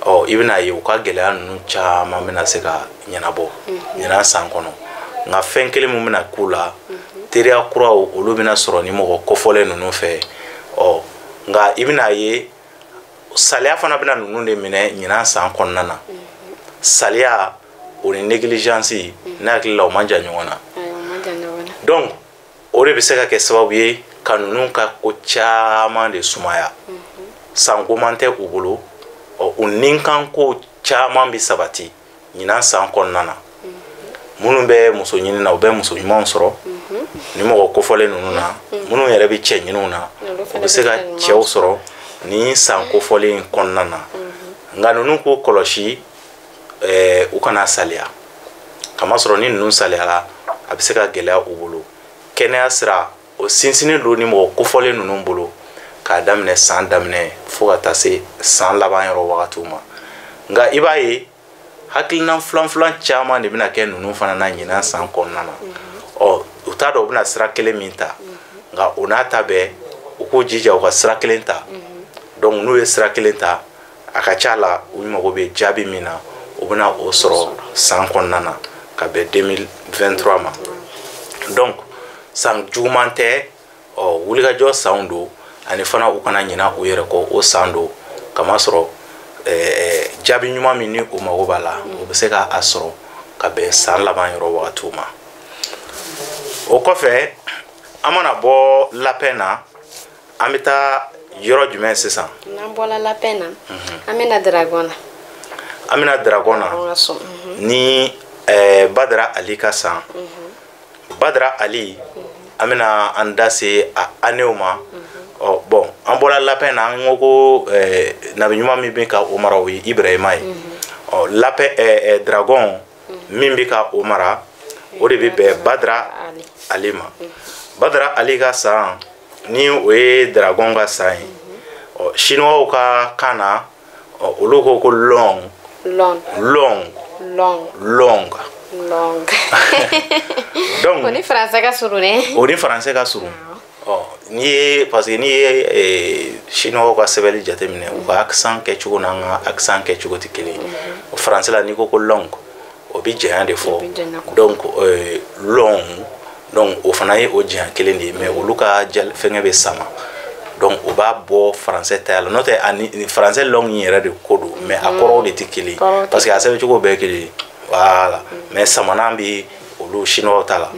Ɔ i bɛna ye u ka gɛlɛya ninnu caman bɛna se ka ɲɛnabɔ ɲinan san kɔnɔ. Nka fɛn kelen min bɛna k'u la, teriya kuraw olu bɛna sɔrɔ ni mɔgɔ kofɔlen ninnu fɛ. Ɔ nka i bɛna ye saliya fana bɛna ninnu de minɛ ɲinan san kɔnɔna na. Saliya o ni négligence, ne hakili la o man jan ɲɔgɔn na. Donc o de bɛ se ka kɛ sababu ye ka ninnu ka ko caman de sumaya. Sanko man tɛ u bolo, ɔ u ninkanko caman bɛ sabati ɲinan san kɔnɔna na. Minnu bɛ muso ɲini na, u bɛ muso ɲumanw sɔrɔ ni mɔgɔ kofɔlen ninnu na. Minnu yɛrɛ bɛ cɛ ɲiniw na, u bɛ se ka cɛw sɔrɔ ni san kofɔlen in kɔnɔna na. Nka ninnu k'u kɔlɔsi u kana saliya, kamasɔrɔ ni ninnu saliyara a bɛ se ka gɛlɛya u bolo. Kɛnɛya sira o sinsinnen don ni mɔgɔ kofɔlen ninnu bolo k'a daminɛ san daminɛ fo ka taa se san laban yɔrɔ wagatiw ma. Nka i b'a ye hakilina filan caman de bɛna kɛ ninnu fana na ɲinan san kɔnɔna na. Ɔ u t'a dɔn u bɛna sira kelen min ta, nka o n'a ta bɛɛ u k'u jija u ka sira kelen ta. Donc n'u ye sira kelen ta, a ka ca la u mago bɛ jaabi min na, u bɛna o sɔrɔ san kɔnɔna na ka bɛn 2023 ma. Donc san juguman tɛ, ɔ wulikajɔ sanw don, ani fana u kana ɲina u yɛrɛ kɔ o san don, kamasɔrɔ jaabi ɲuman min ni u mago b'a la, u bɛ se ka a sɔrɔ ka bɛn san laban yɔrɔ wagatiw ma. O kɔfɛ an mana bɔ lapin na, an bɛ taa yɔrɔ jumɛn sisan? N'an bɔra lapin na, an bɛna dragon na. An bɛna dragon na ni Badara Ali ka san. Badara Ali, an bɛna an da se a années ma. Ɔ bon, an bɔra lapin na, an ko ko nabi ɲuman min bɛ ka o mara o ye Ibrahima ye. Ɔ lapin dragon min bɛ ka o mara, o de bɛ bɛn Badara Ali ma. Badara Ali ka san ni o ye dragon ka san ye. Ɔ chinois ka kan na, ɔ olu ko ko long. Long. Long. Long. Long. Long. Donc o ni français ka surun dɛ. O ni français ka surun. Ɔ n'i ye, parce que n'i ye chinois ka sɛbɛnni jateminɛ, u ka accent kɛcogo n'an ka accent kɛcogo tɛ kelen ye. O français la, n'i ko ko long, o bɛ janya de fɔ. Donc long, donc o fana ye o janya kelen de ye, mais olu ka fɛngɛ bɛ sama. Donc o b'a bɔ français ta la, n'o tɛ ani français long in yɛrɛ de ko don, mais a kɔrɔw de tɛ kelen ye, parce que a sɛbɛncogo bɛɛ ye kelen ye. Voilà, mais samanan bɛ olu chinois ta la.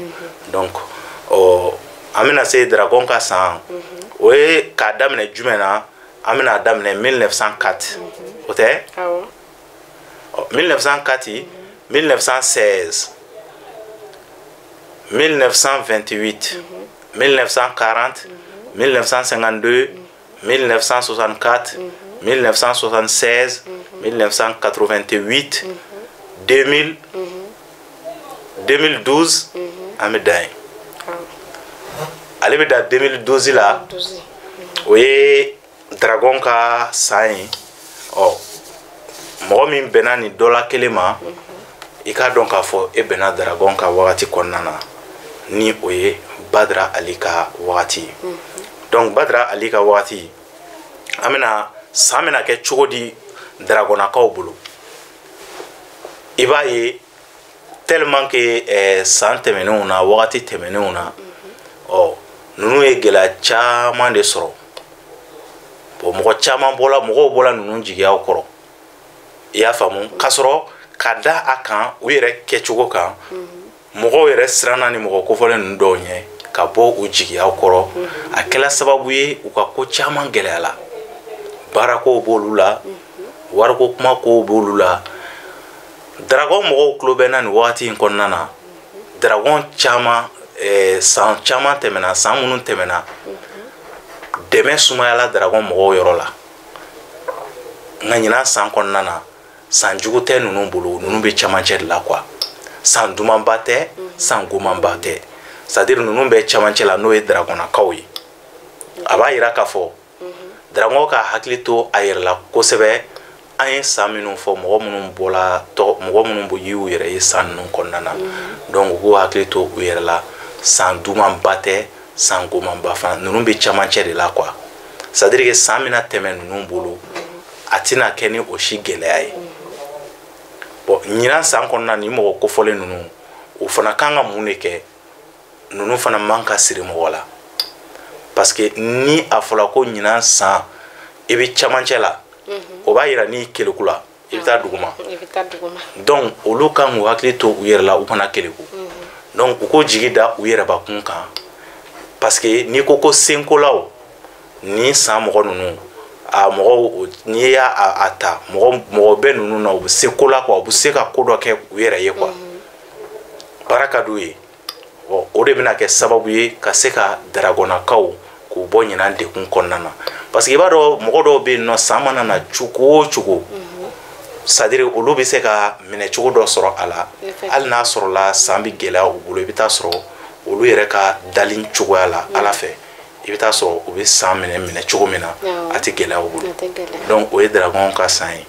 Donc ɔ an bɛna se dragon ka san, o O ye k'a daminɛ jumɛn na? An bɛna daminɛ 1904, o tɛ? Awɔ. 1904, 1916, 1928, 1940, 1952, 1964, 1976, 1988, 2000, 2012, an bɛ dan yen. Ale bɛ dan 2012 la. O ye dragon ka san ye. Ɔ, mɔgɔ min bɛnna nin dɔ la kelen ma, i k'a dɔn k'a fɔ e bɛnna dragon ka wagati kɔnɔna na, ni o ye Badara Ali ka wagati ye. Donc Badara Ali ka wagati, an bɛna san bɛna kɛ cogo di dragonnakaw bolo? I b'a ye, tellement que san tɛmɛnenw na, wagati tɛmɛnenw na, ɔ, ninnu ye gɛlɛya caman de sɔrɔ. Bon, mɔgɔ caman bɔla, mɔgɔw bɔla ninnu jigiyaw kɔrɔ, i y'a faamu, k'a sɔrɔ ka da a kan u yɛrɛ kɛcogo kan, mɔgɔw yɛrɛ siranna ni mɔgɔ kofɔlen ninnu dɔw ɲɛ ka bɔ u jigiyaw kɔrɔ. A kɛla sababu ye u ka ko caman gɛlɛyala. Baarakow b'olu la, wariko kuma kow b'olu la. Dragon mɔgɔw tulo bɛ na nin wagati in kɔnɔna na. Dragon caman, san caman tɛmɛna, san minnu tɛmɛna, dɛmɛ sumayala dragon mɔgɔw yɔrɔ la. Nka ɲinan san kɔnɔna na, san jugu tɛ ninnu bolo, ninnu bɛ camancɛ de la quoi. San dumanba tɛ, san gomanba tɛ, c'est à dire ninnu bɛ camancɛ la, n'o ye dragonnakaw ye. A b'a yira k'a fɔ dragon ka hakili to a yɛrɛ la kosɛbɛ. An ye san minnu fɔ, mɔgɔ minnu bɔra tɔgɔ, mɔgɔ minnu bɔ y'u yɛrɛ ye san ninnu kɔnɔna na, donc u k'u hakili to u yɛrɛ la. San dumanba tɛ, san gomanba fana, ninnu bɛ camancɛ de la quoi. C'est à dire que san bɛna tɛmɛ ninnu bolo, a tɛna kɛ ni o si gɛlɛya ye. Bon, ɲinan san kɔnɔna, ni mɔgɔ kofɔlen ninnu, o fana kan ka mun de kɛ? Ninnu fana man ka siri mɔgɔ la, parce que ni a fɔra ko ɲinan san i bɛ camancɛ la, o b'a yira n'i keleku la, i bɛ taa duguma. I bɛ taa duguma. Donc olu kan k'u hakili to u yɛrɛ la, u kana keleku. Donc u k'o jigi da u yɛrɛbakun kan, parce que n'i ko ko senkolaw ni san mɔgɔ ninnu, a mɔgɔw, n'i y'a a ta, mɔgɔ mɔgɔ bɛ ninnu na, u bɛ se ko la quoi, u bɛ se ka ko dɔ kɛ u yɛrɛ ye quoi, baara ka d'u ye. Bon, o de bɛna kɛ sababu ye ka se ka dragonnakaw k'u bɔ ɲinan dekun kɔnɔna na, parce que i b'a dɔn, mɔgɔ dɔw bɛ yen nɔ, san mana na cogo o cogo, c'est à dire olu bɛ se ka minɛ cogo dɔ sɔrɔ a la. Hali n'a sɔrɔla san bɛ gɛlɛya u bolo, i bɛ taa sɔrɔ olu yɛrɛ ka dali cogoya la Ala fɛ, i bɛ taa sɔrɔ u bɛ san minɛ minɛ cogo min na, a tɛ gɛlɛya u bolo. Donc o ye dragon ka san ye.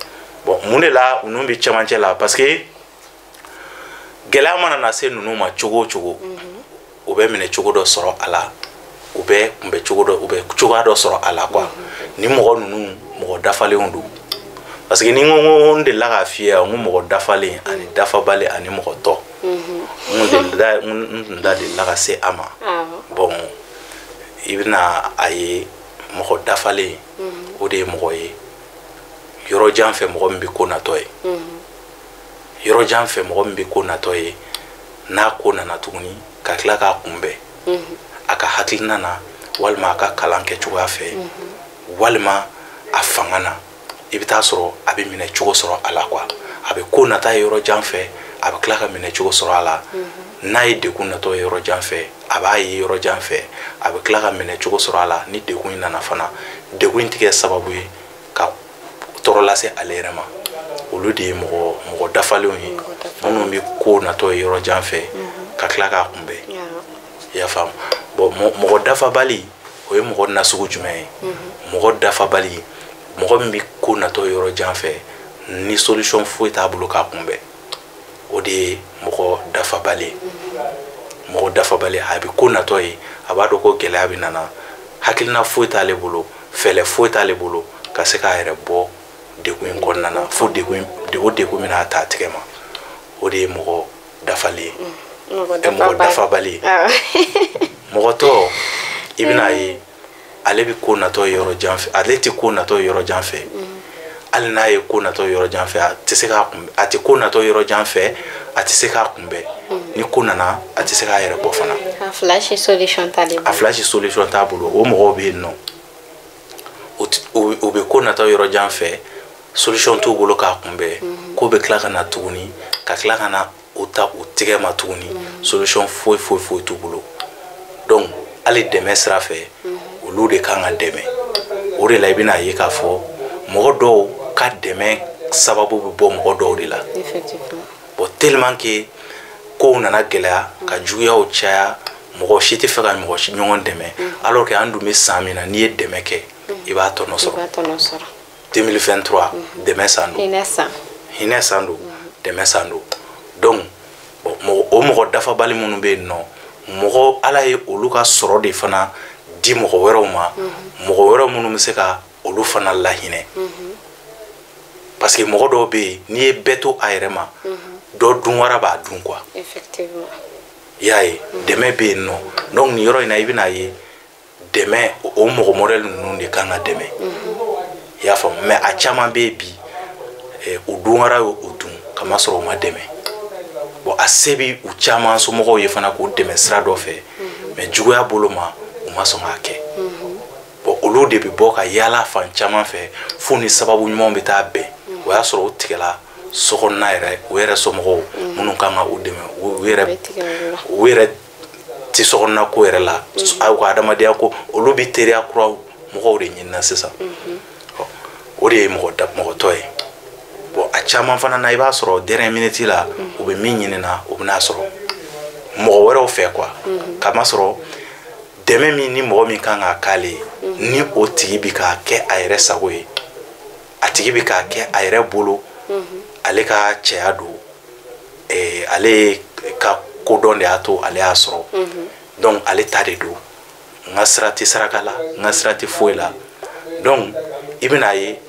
Bon, mun de la ninnu bɛ cɛmancɛ la? Parce que gɛlɛya mana na se ninnu ma cogo o cogo, u bɛ minɛ cogo dɔ sɔrɔ a la, u bɛ kunbɛ cogo dɔ, u bɛ cogoya dɔ sɔrɔ a la quoi. Ni mɔgɔ ninnu, mɔgɔ dafalenw don, parce que ni n ko n delila k'a f'i ye, n ko mɔgɔ dafalen ani dafabali ani mɔgɔ tɔ, n delila, n tun da delila ka se a ma. Bon, i bɛna a ye, mɔgɔ dafalen, o de ye mɔgɔ ye yɔrɔ jan fɛ, mɔgɔ min bɛ ko natɔ ye yɔrɔ jan fɛ, mɔgɔ min bɛ ko natɔ ye, n'a ko nana tuguni ka tila k'a kunbɛn a ka hakilina na, walima a ka kalan kɛ cogoya fɛ, walima a fanga na, i bɛ taa sɔrɔ a bɛ minɛ cogo sɔrɔ a la quoi. A bɛ ko nata ye yɔrɔ jan fɛ, a bɛ tila ka minɛ cogo sɔrɔ a la. N'a ye degun natɔ ye yɔrɔ jan fɛ, a b'a ye yɔrɔ jan fɛ, a bɛ tila ka minɛ cogo sɔrɔ a la. Ni degun in nana fana, degun in tɛ kɛ sababu ye ka tɔɔrɔ lase ale yɛrɛ ma. Olu de ye mɔgɔ dafalenw ye, minnu bɛ ko natɔ ye yɔrɔ jan fɛ ka tila k'a kunbɛn, i y'a faamu. Bon, mɔgɔ dafabali, o ye mɔgɔ nasugu jumɛn ye? Mɔgɔ dafabali, mɔgɔ min bɛ ko natɔ yɔrɔ jan fɛ, ni solution foyi t'a bolo k'a kunbɛn, o de ye mɔgɔ dafabali ye. Mɔgɔ dafabali, a bɛ ko natɔ ye, a b'a dɔn ko gɛlɛya bɛ nana, hakilina foyi t'ale bolo, fɛɛrɛ foyi t'ale bolo ka se k'a yɛrɛ bɔ degun in kɔnɔna na, fo degun o degun bɛna ta a tigɛ ma, o de ye mɔgɔ dafalen ye, mɔgɔ dafabali ye. Mɔgɔ tɔ, i bɛna ye, ale bɛ ko natɔ yɔrɔ jan fɛ, ale tɛ ko natɔ yɔrɔ jan fɛ. Hali n'a ye ko natɔ yɔrɔ jan fɛ, a tɛ se k'a kun, a tɛ ko natɔ yɔrɔ jan fɛ, a tɛ se k'a kunbɛn. Ni ko nana, a tɛ se k'a yɛrɛ bɔ fana. A fila si solution t'ale bolo. A fila si solution t'a bolo. O mɔgɔw bɛ yen nɔ, o bɛ ko nata yɔrɔ jan fɛ, solution t'u bolo k'a kunbɛn. Ko bɛ tila ka na tuguni, ka tila ka na o ta u tigɛ ma tuguni, solution foyi foyi foyi t'u bolo. Donc hali dɛmɛ sira fɛ, olu de kan ka dɛmɛ. O de la i bɛna ye k'a fɔ mɔgɔ dɔw ka dɛmɛ sababu bɛ bɔ mɔgɔ dɔw de la. Bon, tellement que kow nana gɛlɛya ka juguyaw caya, mɔgɔ si tɛ fɛ ka mɔgɔ si ɲɔgɔn dɛmɛ, alors que an dun bɛ san min na, n'i ye dɛmɛ kɛ, i b'a tɔnɔ sɔrɔ. 2023, dɛmɛ san don, hinɛ san don, dɛmɛ san don. Donc bon, o mɔgɔ dafabali minnu bɛ yen nɔ, mɔgɔ Ala ye olu ka sɔrɔ de fana di mɔgɔ wɛrɛw ma, mɔgɔ wɛrɛw minnu bɛ se ka olu fana lahinɛ. Parce que mɔgɔ dɔw bɛ yen, n'i ye bɛɛ to a yɛrɛ ma, dɔ dun wara b'a dun quoi. Effectivement. I y'a ye, dɛmɛ bɛ yen nɔ. Donc nin yɔrɔ in na, i bɛna ye dɛmɛ, o mɔgɔ modèle ninnu de kan ka dɛmɛ. I y'a faamu? Mais a caman bɛ yen bi, u dun wara y'o dun, kamasɔrɔ u ma dɛmɛ. Bon, a se bɛ u caman somɔgɔw ye fana k'u dɛmɛ sira dɔ fɛ, mais juguya bolo ma, u ma sɔn k'a kɛ. Bon, olu de bɛ bɔ ka yaala fan caman fɛ fo ni sababu ɲumanw bɛ taa bɛn. O y'a sɔrɔ u tigɛla sokɔnɔna yɛrɛ, u yɛrɛ somɔgɔw minnu kan ka u dɛmɛ, u yɛrɛ tɛ sokɔnɔna ko yɛrɛ la, aw ka adamadenya ko, olu bɛ teriya kura mɔgɔw de ɲinina sisan. O de ye mɔgɔ tɔ ye. Bon, a caman fana na, i b'a sɔrɔ dernière minute la, u bɛ min ɲini na, u bɛna sɔrɔ mɔgɔ wɛrɛw fɛ quoi. Kamasɔrɔ dɛmɛ min ni mɔgɔ min kan k'a k'ale ye, ni o tigi bɛ k'a kɛ a yɛrɛ sago ye, a tigi bɛ k'a kɛ a yɛrɛ bolo, ale ka cɛya don, ale ka kodɔn de y'a to ale y'a sɔrɔ. Donc ale ta de don, n ka sira tɛ saraka la, n ka sira tɛ foyi la. Donc i bɛna ye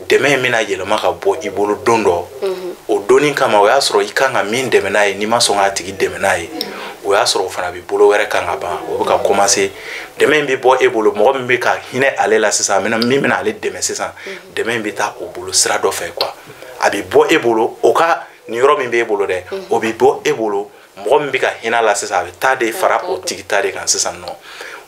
dɛmɛ in bɛna yɛlɛma ka bɔ i bolo don dɔ. O donni kama, o y'a sɔrɔ i kan ka min dɛmɛ n'a ye, n'i ma sɔn k'a tigi dɛmɛ n'a ye, o y'a sɔrɔ o fana bɛ bolo wɛrɛ kan ka ban. O bɛ ka commencer, dɛmɛ in bɛ bɔ e bolo, mɔgɔ min bɛ ka hinɛ ale la sisan, min bɛna ale dɛmɛ sisan, dɛmɛ in bɛ taa o bolo sira dɔ fɛ quoi. A bɛ bɔ e bolo, o ka nin yɔrɔ min bɛ e bolo dɛ, o bɛ bɔ e bolo, mɔgɔ min bɛ ka hinɛ a la sisan, a bɛ taa de fara o tigi ta de kan sisan nɔ.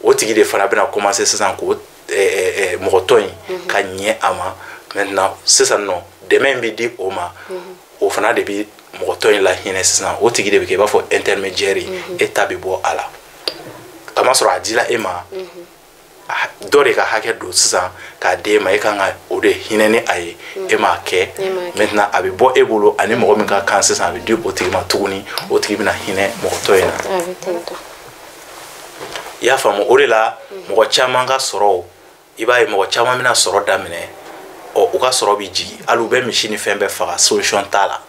O tigi de fana bɛna commencer sisan k'o mɔgɔ tɔ in ka ɲɛ a ma. Maintenant sisan nɔ, dɛmɛ in bɛ di o ma, o fana de bɛ mɔgɔ tɔ in lahinɛ sisan. O tigi de bɛ kɛ i b'a fɔ intermédiaire ye, e ta bɛ bɔ a la. Kamasɔrɔ a dila e ma, dɔ de ka hakɛ don sisan k'a d'e ma, e kan ka o de hinɛ ni a ye, e m'a kɛ. Maintenant a bɛ bɔ e bolo, ani mɔgɔ min ka kan sisan, a bɛ di o tigi ma tuguni, o tigi bɛna hinɛ mɔgɔ tɔ in na. I y'a faamu? O de la mɔgɔ caman ka sɔrɔ, i b'a ye mɔgɔ caman bɛna sɔrɔ daminɛ, ɔ u ka sɔrɔ bɛ jigin, hali u bɛ misi ni fɛn bɛɛ faga, solution t'a la.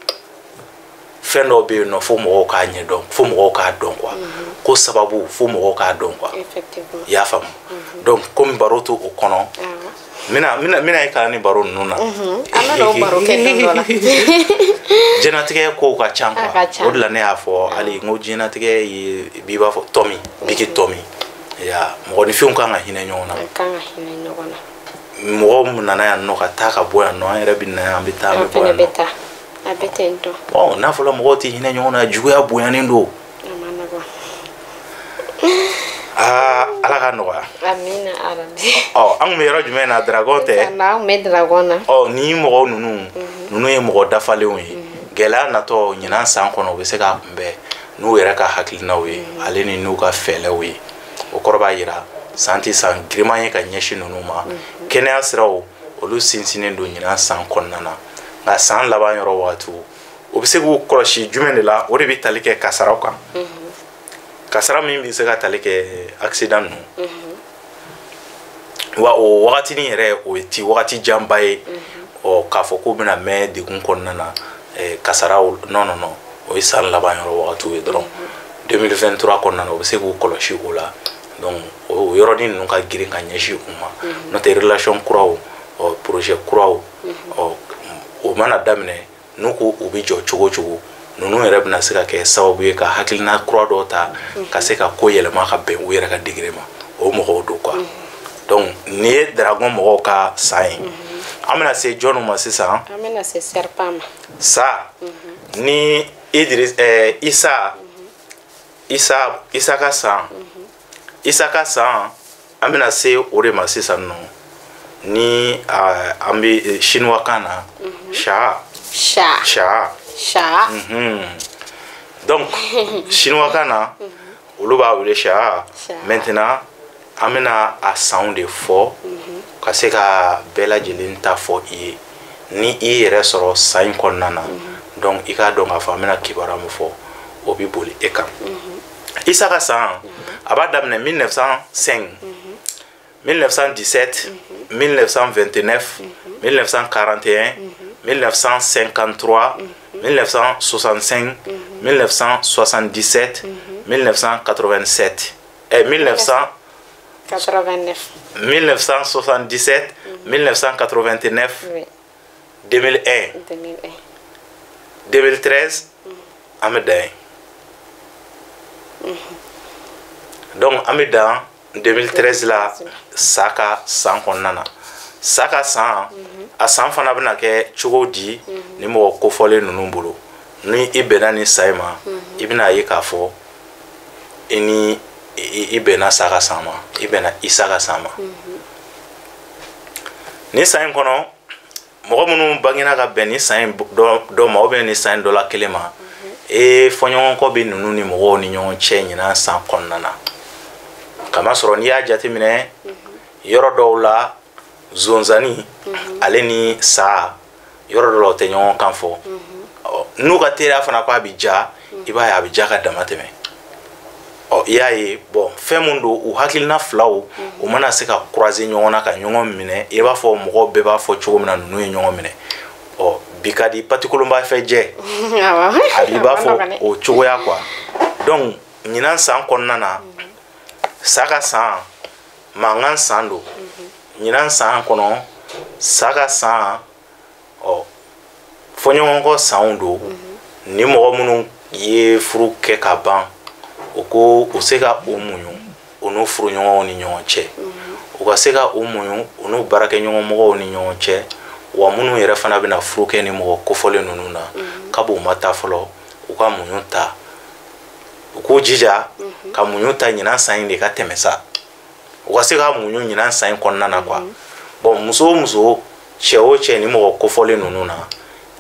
Fɛn dɔw bɛ yen nɔ, fo mɔgɔw k'a ɲɛdɔn, fo mɔgɔw k'a dɔn quoi. Ko sababu, fo mɔgɔw k'a dɔn quoi. I y'a faamu? Donc komi baro to o kɔnɔ, n bɛna e kalan ni baro ninnu na. An bɛna o baro kɛ don dɔ la. Diɲɛlatigɛ kow ka ca quoi. O de la ne y'a fɔ hali n ko diɲɛlatigɛ ye b'i b'a fɔ tɔmi, biki tɔmi. Ya, mɔgɔninfinw kan ka hinɛ ɲɔgɔn na. Kan ka hinɛ ɲɔgɔn na. Mɔgɔw mun nana yan nɔ ka taa ka bɔ yan nɔ, an yɛrɛ bɛ na yan, an bɛ taa, an bɛ bɔ yan nɔ. A bɛ ten tɔ. Bon, n'a fɔra mɔgɔw tɛ hinɛ ɲɔgɔn na, juguya bonyanen don. A ma nɔgɔn. Aa, Ala ka nɔgɔya. Amina arabi. Ɔ, an kun bɛ yɔrɔ jumɛn na? Dragon tɛ? An kun bɛ dragon na. Ɔ, ni mɔgɔw ninnu ye mɔgɔ dafalenw ye. Gɛlɛya natɔ ɲinan san kɔnɔ, u bɛ se k'a kunbɛn n'u yɛrɛ ka hakilinaw ye, ale ni n'u ka fɛɛrɛw ye. O kɔrɔ b'a jira san tɛ san giriman ye ka ɲɛsin ninnu ma. Kɛnɛya siraw, olu sinsinnen don ɲinan san kɔnɔna na. Nka san laban yɔrɔ wagatiw, o bɛ se k'u kɔlɔsi jumɛn de la? O de bɛ tali kɛ kasaraw kan. Kasara min bɛ se ka tali kɛ accident ninnu. Wa o wagatinin yɛrɛ, o ti wagati janba ye. Ɔ, k'a fɔ k'o bɛna mɛn degun kɔnɔna na, kasaraw, non non non, o ye san laban yɔrɔ wagatiw ye dɔrɔn. 2023 kɔnɔna na, o bɛ se k'u kɔlɔsi o la. Donc o yɔrɔnin ninnu ka girin ka ɲɛsin u ma. N'o tɛ, relation kuraw, ɔ projet kuraw, ɔ o mana daminɛ, n'u ko u bɛ jɔ cogo o cogo, ninnu yɛrɛ bɛna se ka kɛ sababu ye ka hakilina kura dɔw ta ka se ka ko yɛlɛma ka bɛn u yɛrɛ ka degré ma. O mɔgɔw don quoi. Donc nin ye dragon mɔgɔw ka san ye. An bɛna se jɔnniw ma sisan? An bɛna se serpent ma. Sa, ni Idris Isa Isa Isa ka san, Isa ka san, an bɛna se o de ma sisan nɔ. Ni an bɛ chinois kan na, sha sha sha sha. Donc chinois kan na, olu b'a wele sha. Maintenant an bɛna a sanw de fɔ ka se ka bɛɛ lajɛlen ta fɔ i ye. Ni i yɛrɛ sɔrɔ san in kɔnɔna na, donc i k'a dɔn k'a fɔ an bɛna kibaruya min fɔ, o bɛ boli e kan. Isa ka san, a b'a daminɛ 1905, 1917, 1929, 1941, 1953, 1965, 1977, 1987 et 1989, 1977, 1989, oui. 2001, 2001, 2013, an bɛ dan yen. Donc an bɛ dan 2013 la. Sa ka san kɔnɔna na, sa ka san, a san fana bɛna kɛ cogo di ni mɔgɔ kofɔlen ninnu bolo? Ni i bɛnna ni sa in ma, i bɛna ye k'a fɔ i ni i bɛnna sa ka san ma, i bɛnna Isa ka san ma. Ni san in kɔnɔ, mɔgɔ minnu bangena ka bɛn ni san in dɔ ma, ou bien ni san in dɔ la kelen ma, e fɔɲɔgɔnkɔ bɛ ninnu ni mɔgɔw ni ɲɔgɔn cɛ ɲinan san kɔnɔna na. Kamasɔrɔ n'i y'a jateminɛ, yɔrɔ dɔw la, zonzani ale ni sa, yɔrɔ dɔw la, o tɛ ɲɔgɔn kan fɔ. N'u ka teriya fana ko a bɛ ja, i b'a ye a bɛ ja ka dama tɛmɛ. Ɔ, i y'a ye, bɔn, fɛn mun don, u hakilina filaw u mana se ka croiser ɲɔgɔn na ka ɲɔgɔn minɛ, i b'a fɔ mɔgɔw bɛɛ b'a fɔ cogo min na, ninnu ye ɲɔgɔn minɛ. Ɔ, bi ka di patikolonba fɛ jɛ, a b'i b'a fɔ o cogoya quoi. Donc ɲinan san kɔnɔna na, sa ka san, mankan san don. Ɲinan san kɔnɔ, sa ka san, ɔ, fɔɲɔgɔnkɔ sanw don. Ni mɔgɔ minnu ye furu kɛ ka ban, o ko u se ka o muɲu o n'u furuɲɔgɔnw ni ɲɔgɔn cɛ, u ka se ka o muɲu u n'u baarakɛɲɔgɔnmɔgɔw ni ɲɔgɔn cɛ. Wa minnu yɛrɛ fana bɛna furu kɛ ni mɔgɔ kofɔlen ninnu na, kab'u ma taa fɔlɔ, u ka muɲu ta, u k'u jija ka muɲu ta ɲinan san in de ka tɛmɛ sa, u ka se ka muɲu ɲinan san in kɔnɔna na quoi. Bon, muso o muso, cɛ o cɛ, ni mɔgɔ kofɔlen ninnu na,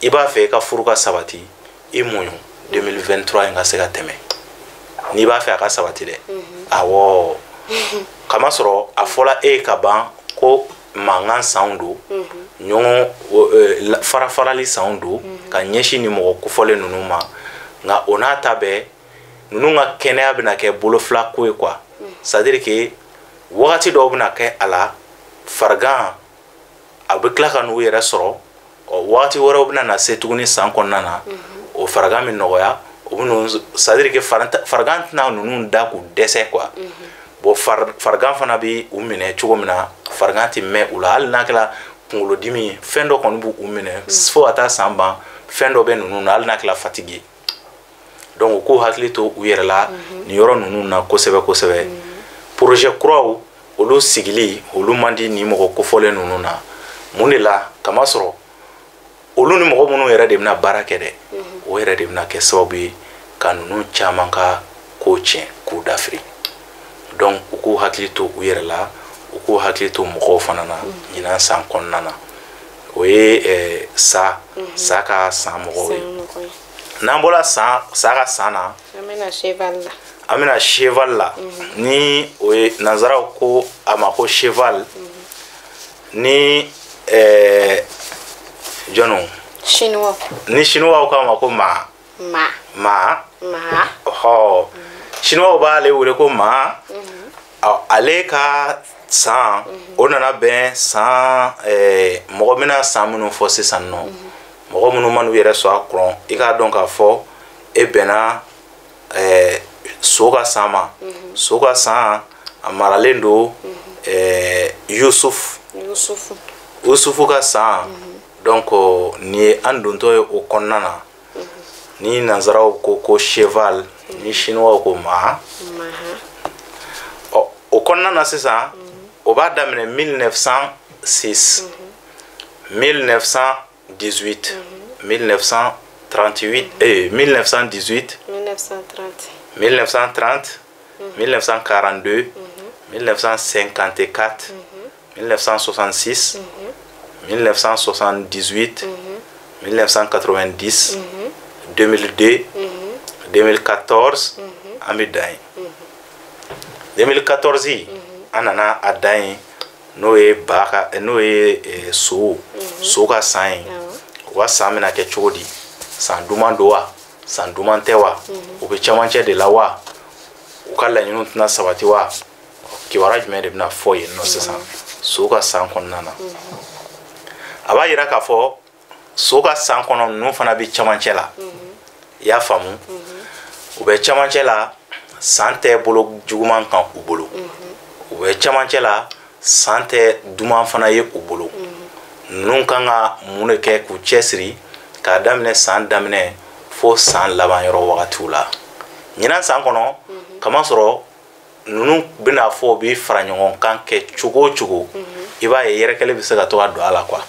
i b'a fɛ i ka furu ka sabati, i muɲu 2023 in ka se ka tɛmɛ, n'i b'a fɛ a ka sabati dɛ. Awɔ, kamasɔrɔ a fɔla e ye ka ban ko mankan sanw don, ɲɔgɔn fara farali sanw don ka ɲɛsin ni mɔgɔ kofɔlen ninnu ma. Nka o n'a ta bɛɛ, ninnu ka kɛnɛya bɛna kɛ bolofila ko ye quoi. C'est à dire que wagati dɔw bɛna kɛ a la, farigan a bɛ tila ka n'u yɛrɛ sɔrɔ. Ɔ, wagati wɛrɛw bɛna na se tuguni san kɔnɔna na, o farigan bɛ nɔgɔya, o bɛ, c'est à dire que farigan tɛna ninnu da k'u dɛsɛ quoi. Bon, farigan fana bɛ u minɛ cogo min na, farigan tɛ mɛn u la. Hali n'a kɛra kunkolodimi ye, fɛn dɔ kɔni b'u minɛ fo ka taa san ban. Fɛn dɔ bɛ ninnu na, hali n'a kɛra fatigue ye. Donc u k'u hakili to u yɛrɛ la nin yɔrɔ ninnu na kosɛbɛ kosɛbɛ. Projet kuraw, olu sigili, olu man di nin mɔgɔ kofɔlen ninnu na. Mun de la? Kamasɔrɔ olu ni mɔgɔ minnu yɛrɛ de bɛna baara kɛ dɛ, o yɛrɛ de bɛna kɛ sababu ye ka ninnu caman ka ko tiɲɛ k'u dafiri. Donc u k'u hakili to u yɛrɛ la, u k'u hakili to mɔgɔw fana na ɲinan san kɔnɔna na. O ye sa sa ka san mɔgɔw ye. N'an bɔra san sa ka san na, an bɛna cheval la. An bɛna cheval la. Ni o ye nanzaraw ko a ma ko cheval, ni jɔnniw? Chinois. Ni chinois k'a ma ko ma. Ma. Ma. Ma. Ɔhɔ, chinois b'ale wele ko ma. Ale ka san, o nana bɛn san mɔgɔ bɛna san minnu fɔ sisan nɔ, mɔgɔ minnu man'u yɛrɛ sɔrɔ a kɔrɔ, i k'a dɔn k'a fɔ e bɛnna so ka san ma. So ka san, a maralen don Yusuf. Yusufu. Yusufu ka san. Donc nin ye an dontɔ ye o kɔnɔna na. Ni nanzaraw ko ko cheval, ni chinois ko ma. Ɔ, o kɔnɔna na sisan, o b'a daminɛ 1906, 1918, 1933, 1938, 1918, 1930, 1930, 1942, 1954, 1966, 1978, 1990, 2002, 2014, an bɛ dan yen. 2014 an nana a dan yen, n'o ye ba ka, n'o ye so ka san ye. U ka san bɛna kɛ cogo di? San duman don wa? San duman tɛ wa? U bɛ cɛmancɛ de la wa? U ka laɲiniw tɛna sabati wa? Kibaruya jumɛn de bɛna fɔ yen nɔ sisan so ka san kɔnɔna na? A b'a yira k'a fɔ so ka san kɔnɔ ninnu fana bɛ cɛmancɛ la. I y'a faamu? U bɛ cɛmancɛ la, san tɛ bolo juguman kan u bolo. U bɛ cɛmancɛ la, san tɛ duman fana ye u bolo. Ninnu kan ka mun de kɛ k'u cɛsiri k'a daminɛ san daminɛ fo san laban yɔrɔ wagatiw la? Ɲinan san kɔnɔ, kamasɔrɔ ninnu bɛna fɔ u bɛ fara ɲɔgɔn kan kɛ cogo o cogo, i b'a ye yɛrɛkɛli bɛ se ka to ka don a la quoi.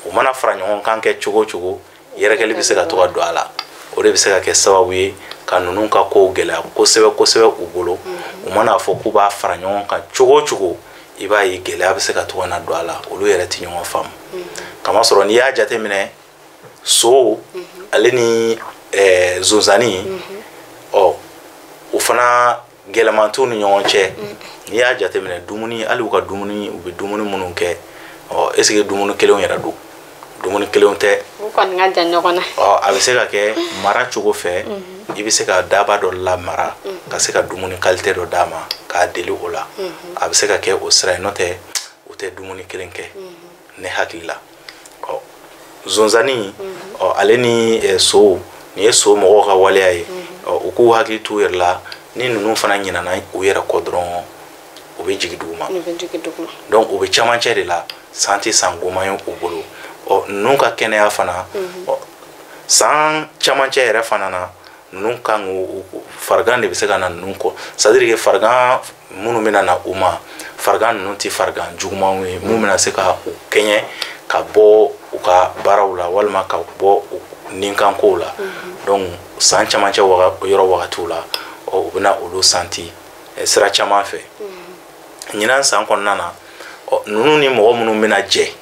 U mana fara ɲɔgɔn kan kɛ cogo o cogo, yɛrɛkɛli bɛ se ka to ka don a la. O de bɛ se ka kɛ sababu ye ka ninnu ka kow gɛlɛya kosɛbɛ kosɛbɛ u bolo. U mana fɔ k'u b'a fara ɲɔgɔn kan cogo o cogo, i b'a ye gɛlɛya bɛ se ka to ka na don a la. Olu yɛrɛ tɛ ɲɔgɔn faamu. Kamasɔrɔ n'i y'a jateminɛ, so ale ni zonzani, ɔ o fana gɛlɛman t'u ni ɲɔgɔn cɛ. N'i y'a jateminɛ dumuni, hali u ka dumuni, u bɛ dumuni minnu kɛ, ɔ est ce que dumuni kelenw yɛrɛ don? Dumuni kelenw tɛ. U kɔni ka jan ɲɔgɔn na. Ɔ a bɛ se ka kɛ mara cogo fɛ, i bɛ se ka daba dɔ lamara ka se ka dumuni qualité dɔ d'a ma k'a deli o la. A bɛ se ka kɛ o sira ye, n'o tɛ u tɛ dumuni kelen kɛ ne hakili la. Ɔ zonzani, ɔ ale ni so, nin ye so mɔgɔw ka waleya ye. Ɔ u k'u hakili t'u yɛrɛ la. Ni ninnu fana ɲinana u yɛrɛ kɔ dɔrɔn, u bɛ jigin duguma. Donc u bɛ cɛmancɛ de la, san tɛ san goman ye u bolo. Ɔ ninnu ka kɛnɛya fana, ɔ san cɛmancɛ yɛrɛ fana na, ninnu kan k'u farigan de bɛ se ka na ninnu kɔ. C'est à dire que farigan minnu bɛna na u ma, farigan ninnu tɛ farigan jugumanw ye mun bɛna se ka u kɛɲɛ ka bɔ u ka baaraw la walima ka bɔ u ninkankow la. Donc san cɛmancɛ yɔrɔ wagatiw la, ɔ u bɛna olu santi sira caman fɛ. Ɲinan san kɔnɔna na, ɔ ninnu ni mɔgɔ minnu bɛna jɛ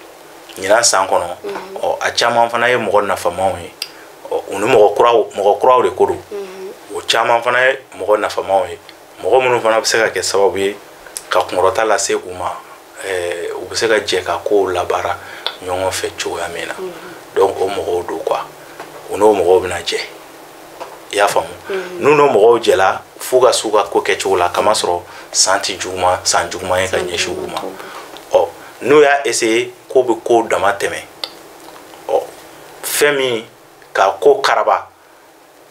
ɲinan san kɔnɔ, ɔ a caman fana ye mɔgɔ nafamaw ye. Ɔ u ni mɔgɔ kuraw de ko don. O caman fana ye mɔgɔ nafamaw ye, mɔgɔ minnu fana bɛ se ka kɛ sababu ye ka kunkɔrɔta lase u ma. U bɛ se ka jɛ ka kow labaara ɲɔgɔn fɛ cogoya min na. Donc o mɔgɔw don quoi, u n'o mɔgɔw bɛna jɛ. I y'a faamu? N'u n'o mɔgɔw jɛla f'u ka s'u ka ko kɛcogo la, kamasɔrɔ san tɛ juguman, san juguman ye ka ɲɛsin u ma. Ɔ n'u y'a essayer k'o bɛ ko dama tɛmɛ, ɔ fɛn min ka ko karaba,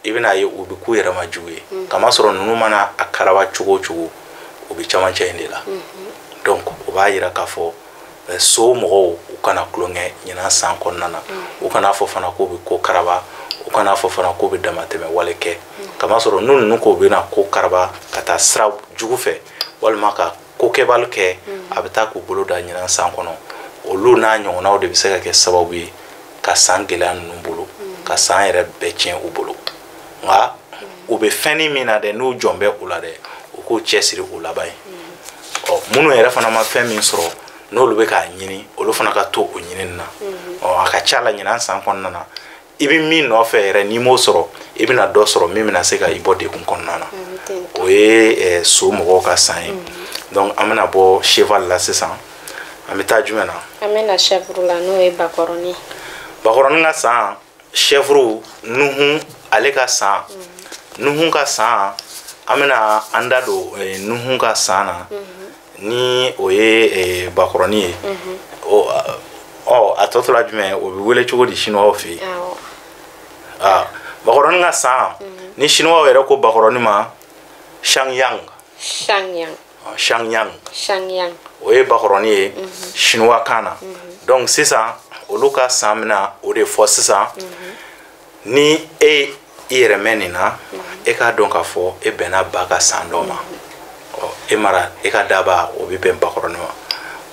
i bɛna ye u bɛ k'u yɛrɛ ma jugu ye. Kamasɔrɔ ninnu mana a karaba cogo o cogo, u bɛ cɛmancɛ in de la. Donc o b'a yira k'a fɔ so mɔgɔw u kana tulonkɛ ɲinan san kɔnɔna na. U kana fɔ fana k'u bɛ ko karaba, u kana fɔ fana k'u bɛ damatɛmɛ wale kɛ. Kamasɔrɔ n'u ninnu ko bɛna ko karaba ka taa sira jugu fɛ walima ka ko kɛbali kɛ, a bɛ taa k'u bolo da ɲinan san kɔnɔ. Olu n'a ɲɔgɔnnaw de bɛ se ka kɛ sababu ye ka san gɛlɛya ninnu bolo, ka san yɛrɛ bɛɛ tiɲɛ u bolo. Nka u bɛ fɛnnin min na dɛ, n'u jɔn bɛ u la dɛ, u k'u cɛsiri u laban ye. Ɔ minnu yɛrɛ fana ma fɛn min sɔrɔ, n'olu bɛ k'a ɲini, olu fana ka to o ɲinini na. Ɔ a ka ca la ɲinan san kɔnɔna na, i bɛ min nɔfɛ yɛrɛ n'i m'o sɔrɔ, i bɛna dɔ sɔrɔ min bɛna se ka i bɔ degun kɔnɔna na. O ye so mɔgɔw ka san ye. Donc an bɛna bɔ cheval la sisan, an bɛ taa jumɛn na? An bɛna chèvre la, n'o ye bakɔrɔni. Bakɔrɔni ka san, chèvre, Nuhu ale ka san. Nuhu ka san, an bɛna an da don Nuhu ka san na, ni o ye bakɔrɔni ye. Ɔ a tɔ tora jumɛn? O bɛ wele cogo di chinois fɛ yen? Aa bakɔrɔni ka san, ni chinois yɛrɛ ko bakɔrɔni ma Shangyang. Shangyang. Shangyang. Shangyang. O ye bakɔrɔni ye chinois kan na. Donc sisan olu ka san bɛna o de fɔ sisan. Ni e i yɛrɛ mɛn nin na, e k'a dɔn k'a fɔ e bɛnna ba ka san dɔ ma. Ɔ e mara e ka daba, o bɛ bɛn bakɔrɔni ma.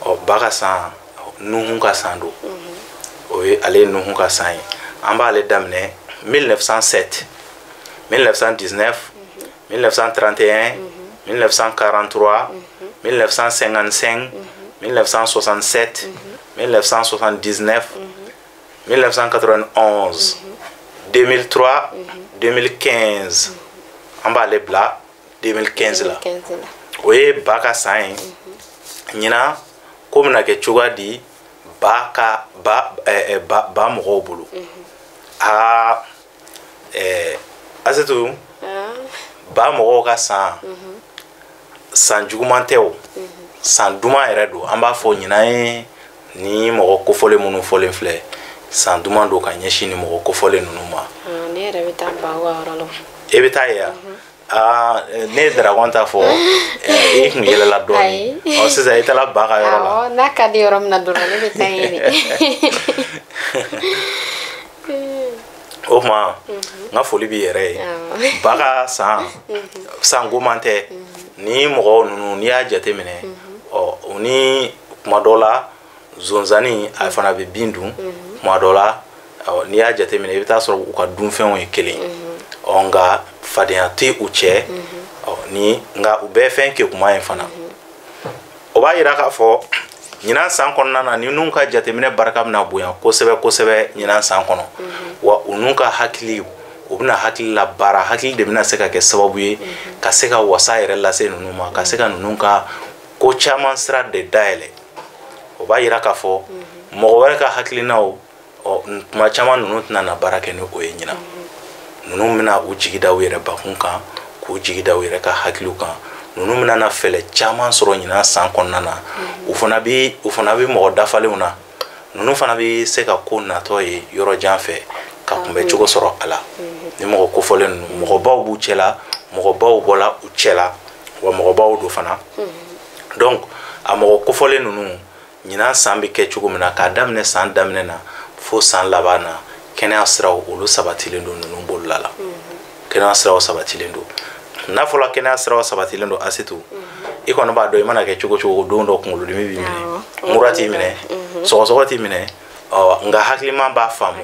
Ɔ ba ka san, Nuhu ka san don. O ye ale ye Nuhu ka san ye. An b'ale daminɛ 1907, 1919, 1931, 1943, 1955, 1967, 1979, 1991, 2003, 2015. An b'ale bila 2015 la. O ye ba ka san ye. Ɲinan ko bɛna kɛ cogoya di ba ka ba ba mɔgɔw bolo? Aa, Asetu, ba mɔgɔw ka san, san juguman tɛ o, san duman yɛrɛ don. An b'a fɔ ɲinan ye ni mɔgɔ kofɔlen minnu fɔlen filɛ, san duman don ka ɲɛsin ni mɔgɔ kofɔlen ninnu ma. Ne yɛrɛ bɛ taa ba ka yɔrɔ la. E bɛ taa yen wa? Aa, ne ye dragon ta fɔ, i kun yɛlɛla dɔɔni. Ɔ, sisan i taara ba ka yɔrɔ la. Awɔ, n'a ka di yɔrɔ min na dɔrɔn, ne bɛ taa yen de. O tuma, n ka foli b'i yɛrɛ ye. Ba ka san, san goman tɛ. Ni mɔgɔw ninnu, n'i y'a jateminɛ, ɔ, o ni kuma dɔ la zonzani a fana bɛ bin dun. Kuma dɔ la, ɔ, n'i y'a jateminɛ, i bɛ taa sɔrɔ u ka dunfɛnw ye kelen. Ɔ, nka fadenya tɛ u cɛ. Ɔ, ni nka u bɛɛ fɛn kekuma ye fana. O b'a yira k'a fɔ ɲinan san kɔnɔna na, ninnu ka jateminɛ barika bɛna bonya kosɛbɛ kosɛbɛ ɲinan san kɔnɔ. Wa u n'u ka hakili, u bɛna hakili la baara, hakili de bɛna se ka kɛ sababu ye ka se ka wasa yɛrɛ lase ninnu ma, ka se ka ninnu ka ko caman sira de dayɛlɛ. O b'a yira k'a fɔ mɔgɔ wɛrɛ ka hakilinaw, ɔ, tuma caman ninnu tɛna na baara kɛ ni o ye ɲinan. Ninnu bɛna u jigi da u yɛrɛ bakun kan, k'u jigi da u yɛrɛ ka hakiliw kan. Ninnu bɛna na fɛɛrɛ caman sɔrɔ ɲinan san kɔnɔna na. U fana bɛ mɔgɔ dafalenw na. Ninnu fana bɛ se ka ko natɔ ye yɔrɔ jan fɛ ka kunbɛ cogo sɔrɔ a la. Ni mɔgɔ kofɔlen ninnu, mɔgɔbaw b'u cɛ la, mɔgɔbaw bɔla u cɛ la, wa mɔgɔbaw don fana. Donc a mɔgɔ kofɔlen ninnu, ɲinan san bɛ kɛ cogo min na, k'a daminɛ san daminɛ na fo san laban na, kɛnɛya siraw olu sabatilen don ninnu bolola la. Kɛnɛya siraw sabatilen don. N'a fɔra kɛnɛya siraw sabatilen don, Asetu, i kɔni b'a dɔn, i mana kɛ cogo cogo, don dɔ kunkolodimi b'i minɛ, mura t'i minɛ, sɔgɔsɔgɔ t'i minɛ. Ɔ, nka hakiliman b'a faamu.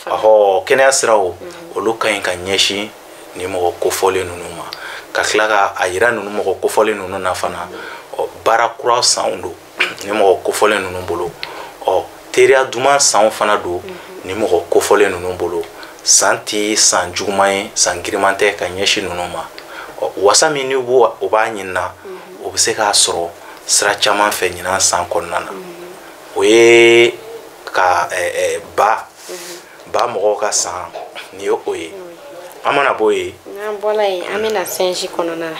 Ɔhɔ, kɛnɛya siraw olu ka ɲi ka ɲɛsin ni mɔgɔ kofɔlen ninnu ma. Ka tila ka a yira ninnu mɔgɔ kofɔlen ninnu na fana, ɔ, baara kura sanw don ni mɔgɔ kofɔlen ninnu bolo. Ɔ, teriya duman sanw fana don ni mɔgɔ kofɔlen ninnu bolo. San ti san juguman ye, san giriman tɛ ka ɲɛsin ninnu ma. Ɔ, wasa min ni b'o o b'a ɲinina, o bɛ se k'a sɔrɔ sira caman fɛ ɲinan san kɔnɔna na. O ye ka ba mɔgɔw ka san nin ye o ye. An mana bɔ yen. N'an bɔra yen, an bɛna singe kɔnɔna la.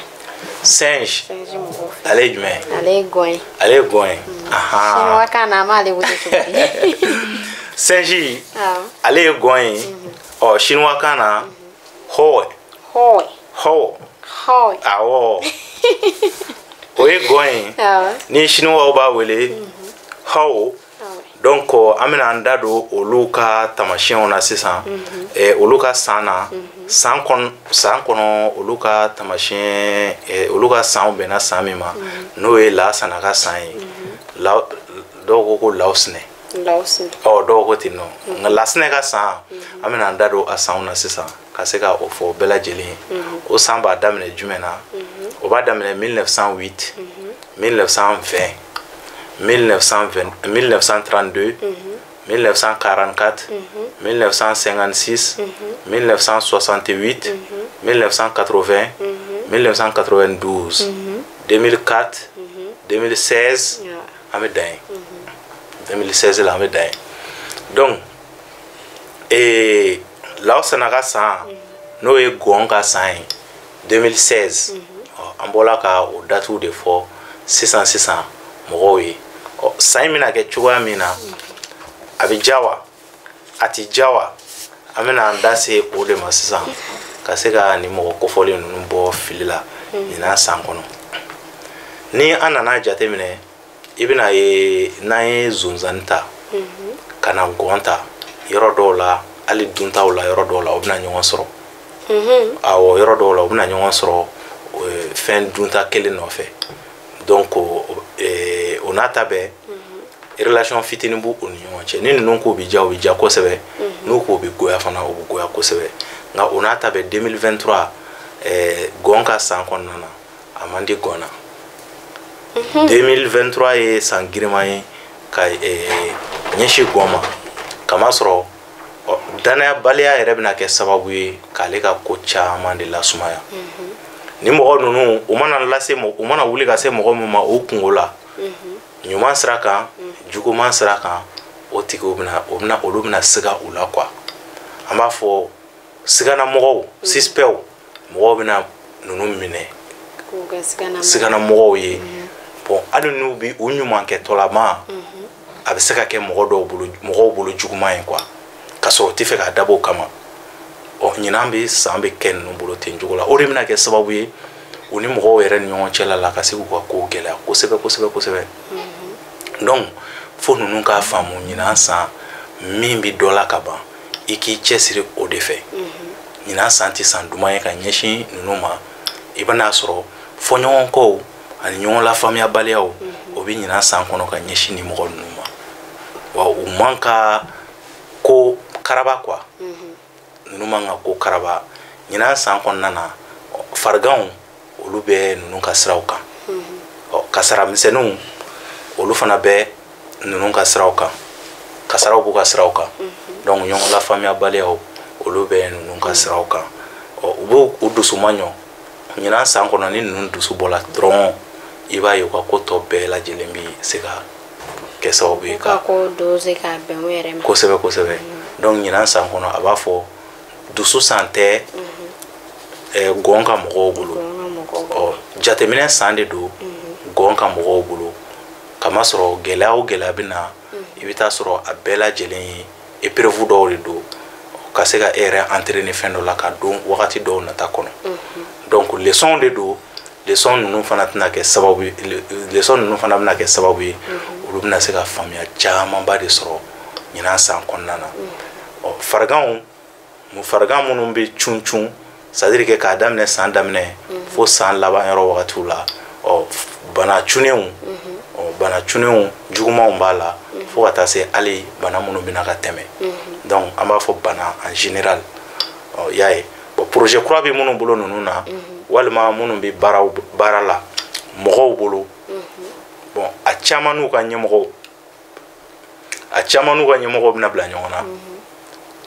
Singe. Singe mɔgɔw fɛ. Ale ye jumɛn ye? Ale ye gɔn ye. Ale ye gɔn ye. Siniwa kan na, an b'ale wele cogo di? Singe, ale ye gɔn ye. Ɔ, siniwa kan na, hɔwɛ. Hɔwɛ. Hɔwɔ. Hɔwɛ. Awɔ, o ye gɔn ye. Ni siniwaw b'a wele hɔwɔ. Donc an bɛna an da don olu ka tamasiyɛnw na sisan. Olu ka san na, san kɔnɔ, san kɔnɔ, olu ka tamasiyɛn, olu ka sanw bɛnna san min ma, n'o ye lasana ka san ye. La, dɔw ko ko lawusinɛ. Lawusinɛ. Ɔ, dɔw ko ten nɔ. Nka lasinɛ ka san, an bɛna an da don a sanw na sisan ka se ka o fɔ bɛɛ lajɛlen ye. O san b'a daminɛ jumɛn na? O b'a daminɛ 1908, 1920, 1920, 1932, 1944, 1956, 1968, 1980, 1992, 2004, 2016. An bɛ dan yen. 2016 la, an bɛ dan yen. Donc lawusana ka san, n'o ye gɔn ka san ye, 2016, ɔ, an bɔla ka o datiw de fɔ sisan sisan mɔgɔw ye. Ɔ, san in bɛna kɛ cogoya min na, a bɛ ja wa, a ti ja wa, an bɛna an da se o de ma sisan ka se ka nin mɔgɔ kofɔlen ninnu bɔ fili la ɲinan san kɔnɔ. Ni an nana jateminɛ, i bɛna ye, n'an ye zonzani ta ka na gɔn ta, yɔrɔ dɔw la, hali duntaw la, yɔrɔ dɔw la, u bɛna ɲɔgɔn sɔrɔ. Awɔ, yɔrɔ dɔw la, u bɛna ɲɔgɔn sɔrɔ fɛn dunta kelen nɔfɛ. Donc o n'a ta bɛɛ. Relation fitinin b'u ni ɲɔgɔn cɛ. Ni ninnu ko bɛ diya, u bɛ diya kosɛbɛ. N'u ko bɛ goya fana, u bɛ goya kosɛbɛ. Nka o n'a ta bɛɛ, 2023 gɔn ka san kɔnɔna na, a man di gɔn na. 2023 ye san giriman ye ka ɲɛsin gɔn ma, kamasɔrɔ danayabaliya yɛrɛ bɛna kɛ sababu ye k'ale ka ko caman de lasumaya. Ni mɔgɔ ninnu u mana lase, u mana wuli ka se mɔgɔ min ma o kungo la, ɲuman sira kan, juguman sira kan, o tigiw bɛna, o bɛna, olu bɛna siga u la quoi. An b'a fɔ siganamɔgɔw, suspects, mɔgɔw bɛna ninnu minɛ siganamɔgɔw ye. Bon, hali n'u bi u ɲuman kɛtɔlama, a bɛ se ka kɛ mɔgɔ dɔw bolo, mɔgɔw bolo juguman ye quoi, ka sɔrɔ u tɛ fɛ k'a dabɔ o kama. Ɔ, ɲinan bɛ san bɛ kɛ ninnu bolo ten cogo la. O de bɛna kɛ sababu ye u ni mɔgɔw yɛrɛ ni ɲɔgɔn cɛla la, ka se k'u ka kow gɛlɛya kosɛbɛ kosɛbɛ kosɛbɛ. Donc fo ninnu k'a faamu, ɲinan san min bɛ dɔ la ka ban, i k'i cɛsiri o de fɛ. Ɲinan san tɛ san duman ye ka ɲɛsin ninnu ma. I bɛn'a sɔrɔ fɔɲɔgɔnkɔw ani ɲɔgɔn lafaamuyabaliyaw, o bɛ ɲinan san kɔnɔ ka ɲɛsin nin mɔgɔ ninnu ma. Wa u man ka ko karaba quoi, ninnu man ka ko karaba ɲinan san kɔnɔna na. Fariganw, olu bɛ ninnu ka siraw kan. Ɔ, kasara misɛnninw, olu fana bɛ ninnu ka siraw kan, kasaraw b'u ka siraw kan. Donc ɲɔgɔn lafaamuyabaliyaw, olu bɛ ninnu ka siraw kan. Ɔ, u b'u u dusu man ɲɔ ɲinan san kɔnɔ. Ni ninnu dusu bɔla dɔrɔn, i b'a ye u ka ko tɔ bɛɛ lajɛlen bɛ se ka kɛ sababu ye ka ko doser k'a bɛn u yɛrɛ ma. Kosɛbɛ kosɛbɛ. Donc ɲinan san kɔnɔ, a b'a fɔ dusu san tɛ gɔn ka mɔgɔw bolo. Ɔ, jateminɛ san de don gɔn ka mɔgɔw bolo, kamasɔrɔ gɛlɛya o gɛlɛya bɛ na, i bɛ taa sɔrɔ a bɛɛ lajɛlen ye épreuve dɔw de don ka se ka e yɛrɛ entraîner fɛn dɔ la ka don wagati dɔw nata kɔnɔ. Donc leçon de don. Leçon ninnu fana tɛna kɛ sababu ye, leçon ninnu fana bɛna kɛ sababu ye, olu bɛna se ka faamuya camanba de sɔrɔ ɲinan san kɔnɔna na. Ɔ, fariganw, farigan minnu bɛ cun cun, c'est à dire que k'a daminɛ san daminɛ fo san laban yɔrɔ wagatiw la, ɔ, bana cunnenw, ɔ, bana cunnenw jugumanw b'a la, fo ka taa se hali bana minnu bɛna ka tɛmɛ. Donc an b'a fɔ bana en général. Ɔ, i y'a ye, bon, projet kura bɛ minnu bolo ninnu na, walima minnu bɛ baaraw baara la mɔgɔw bolo, bon, a caman n'u ka ɲɛmɔgɔw, a caman n'u ka ɲɛmɔgɔw bɛna bila ɲɔgɔn na,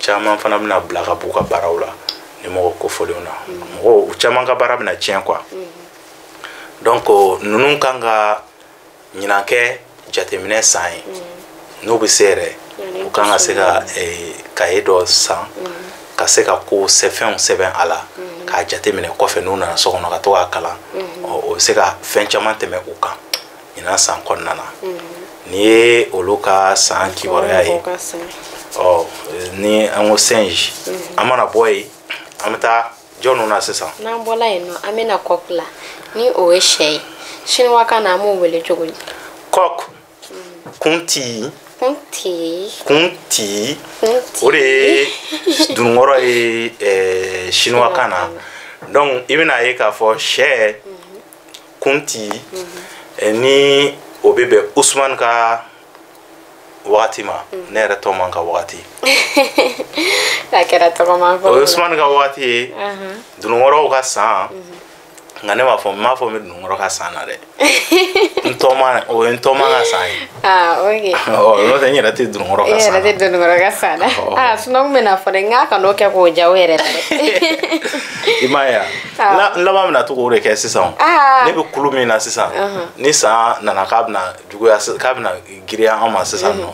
caman fana bɛna bila ka b'u ka baaraw la ni mɔgɔ kofɔlenw na. Mɔgɔw caman ka baara bɛna tiɲɛ quoi. Donc ninnu kan ka ɲinan kɛ jateminɛ san ye. N'u bɛ se yɛrɛ, u kan ka se ka kaye dɔ san ka se ka ko fɛnw sɛbɛn a la k'a jateminɛ kɔfɛ, n'u nana so kɔnɔ ka to k'a kalan. O bɛ se ka fɛn caman tɛmɛ u kan ɲinan san kɔnɔna na. N'i ye olu ka san kibaruya ye, ɔ, ni an ko singe, an mana bɔ yen, an bɛ taa jɔnniw na sisan? N'an bɔla yen nɔ, an bɛna coq la, ni o ye sɛ ye. Siniwakan na, an b'o wele cogo di? Coq, kunti. Kunti. Kunti, o de ye dununkɔrɔ ye siniwakan na. Donc i bɛna ye k'a fɔ sɛ kunti, ni o bɛ bɛn Usumani ka wagati ma, ne yɛrɛ tɔgɔman ka wagati. A kɛra tɔgɔman fɔlɔ. O ye Usumani ka wagati ye, dununkɔrɔw ka san. Nka ne b'a fɔ, n m'a fɔ n bɛ dununkɔrɔ ka san na dɛ, n tɔgɔma, o ye n tɔgɔma ka san ye. Ah, ok. Ɔ, n'o tɛ n yɛrɛ tɛ dununkɔrɔ ka san na. E yɛrɛ tɛ dununkɔrɔ ka san na. Ah, sinon n bɛna fɔ dɛ, n k'a kan'o kɛ k'o ja o yɛrɛ la dɛ. I m'a ye wa, n laban bɛna to k'o de kɛ sisan. Ne bɛ kulu min na sisan, ni san nana k'a bɛna juguya, k'a bɛna girinya an ma sisan nɔ,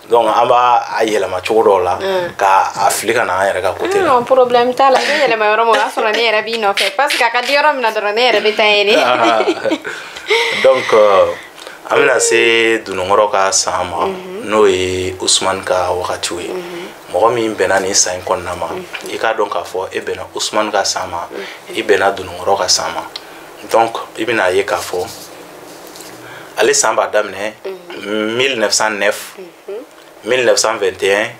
donc an b'a a yɛlɛma cogo dɔw la k'a fili ka na an yɛrɛ ka côté la. Non, problème t'a la. I bɛ yɛlɛma yɔrɔ min, o y'a sɔrɔ ne yɛrɛ b'i nɔfɛ, parce que a ka di yɔrɔ min na dɔrɔn, ne yɛrɛ bɛ taa yen de. Donc an bɛna se dununkɔrɔ ka san ma, n'o ye Usumani ka wagatiw ye. Mɔgɔ min bɛnna nin san in kɔnɔna ma, i k'a dɔn k'a fɔ e bɛnna Usumani ka san ma, i bɛnna dununkɔrɔ ka san ma. Donc i bɛna ye k'a fɔ ale san b'a daminɛ 1909, 1921,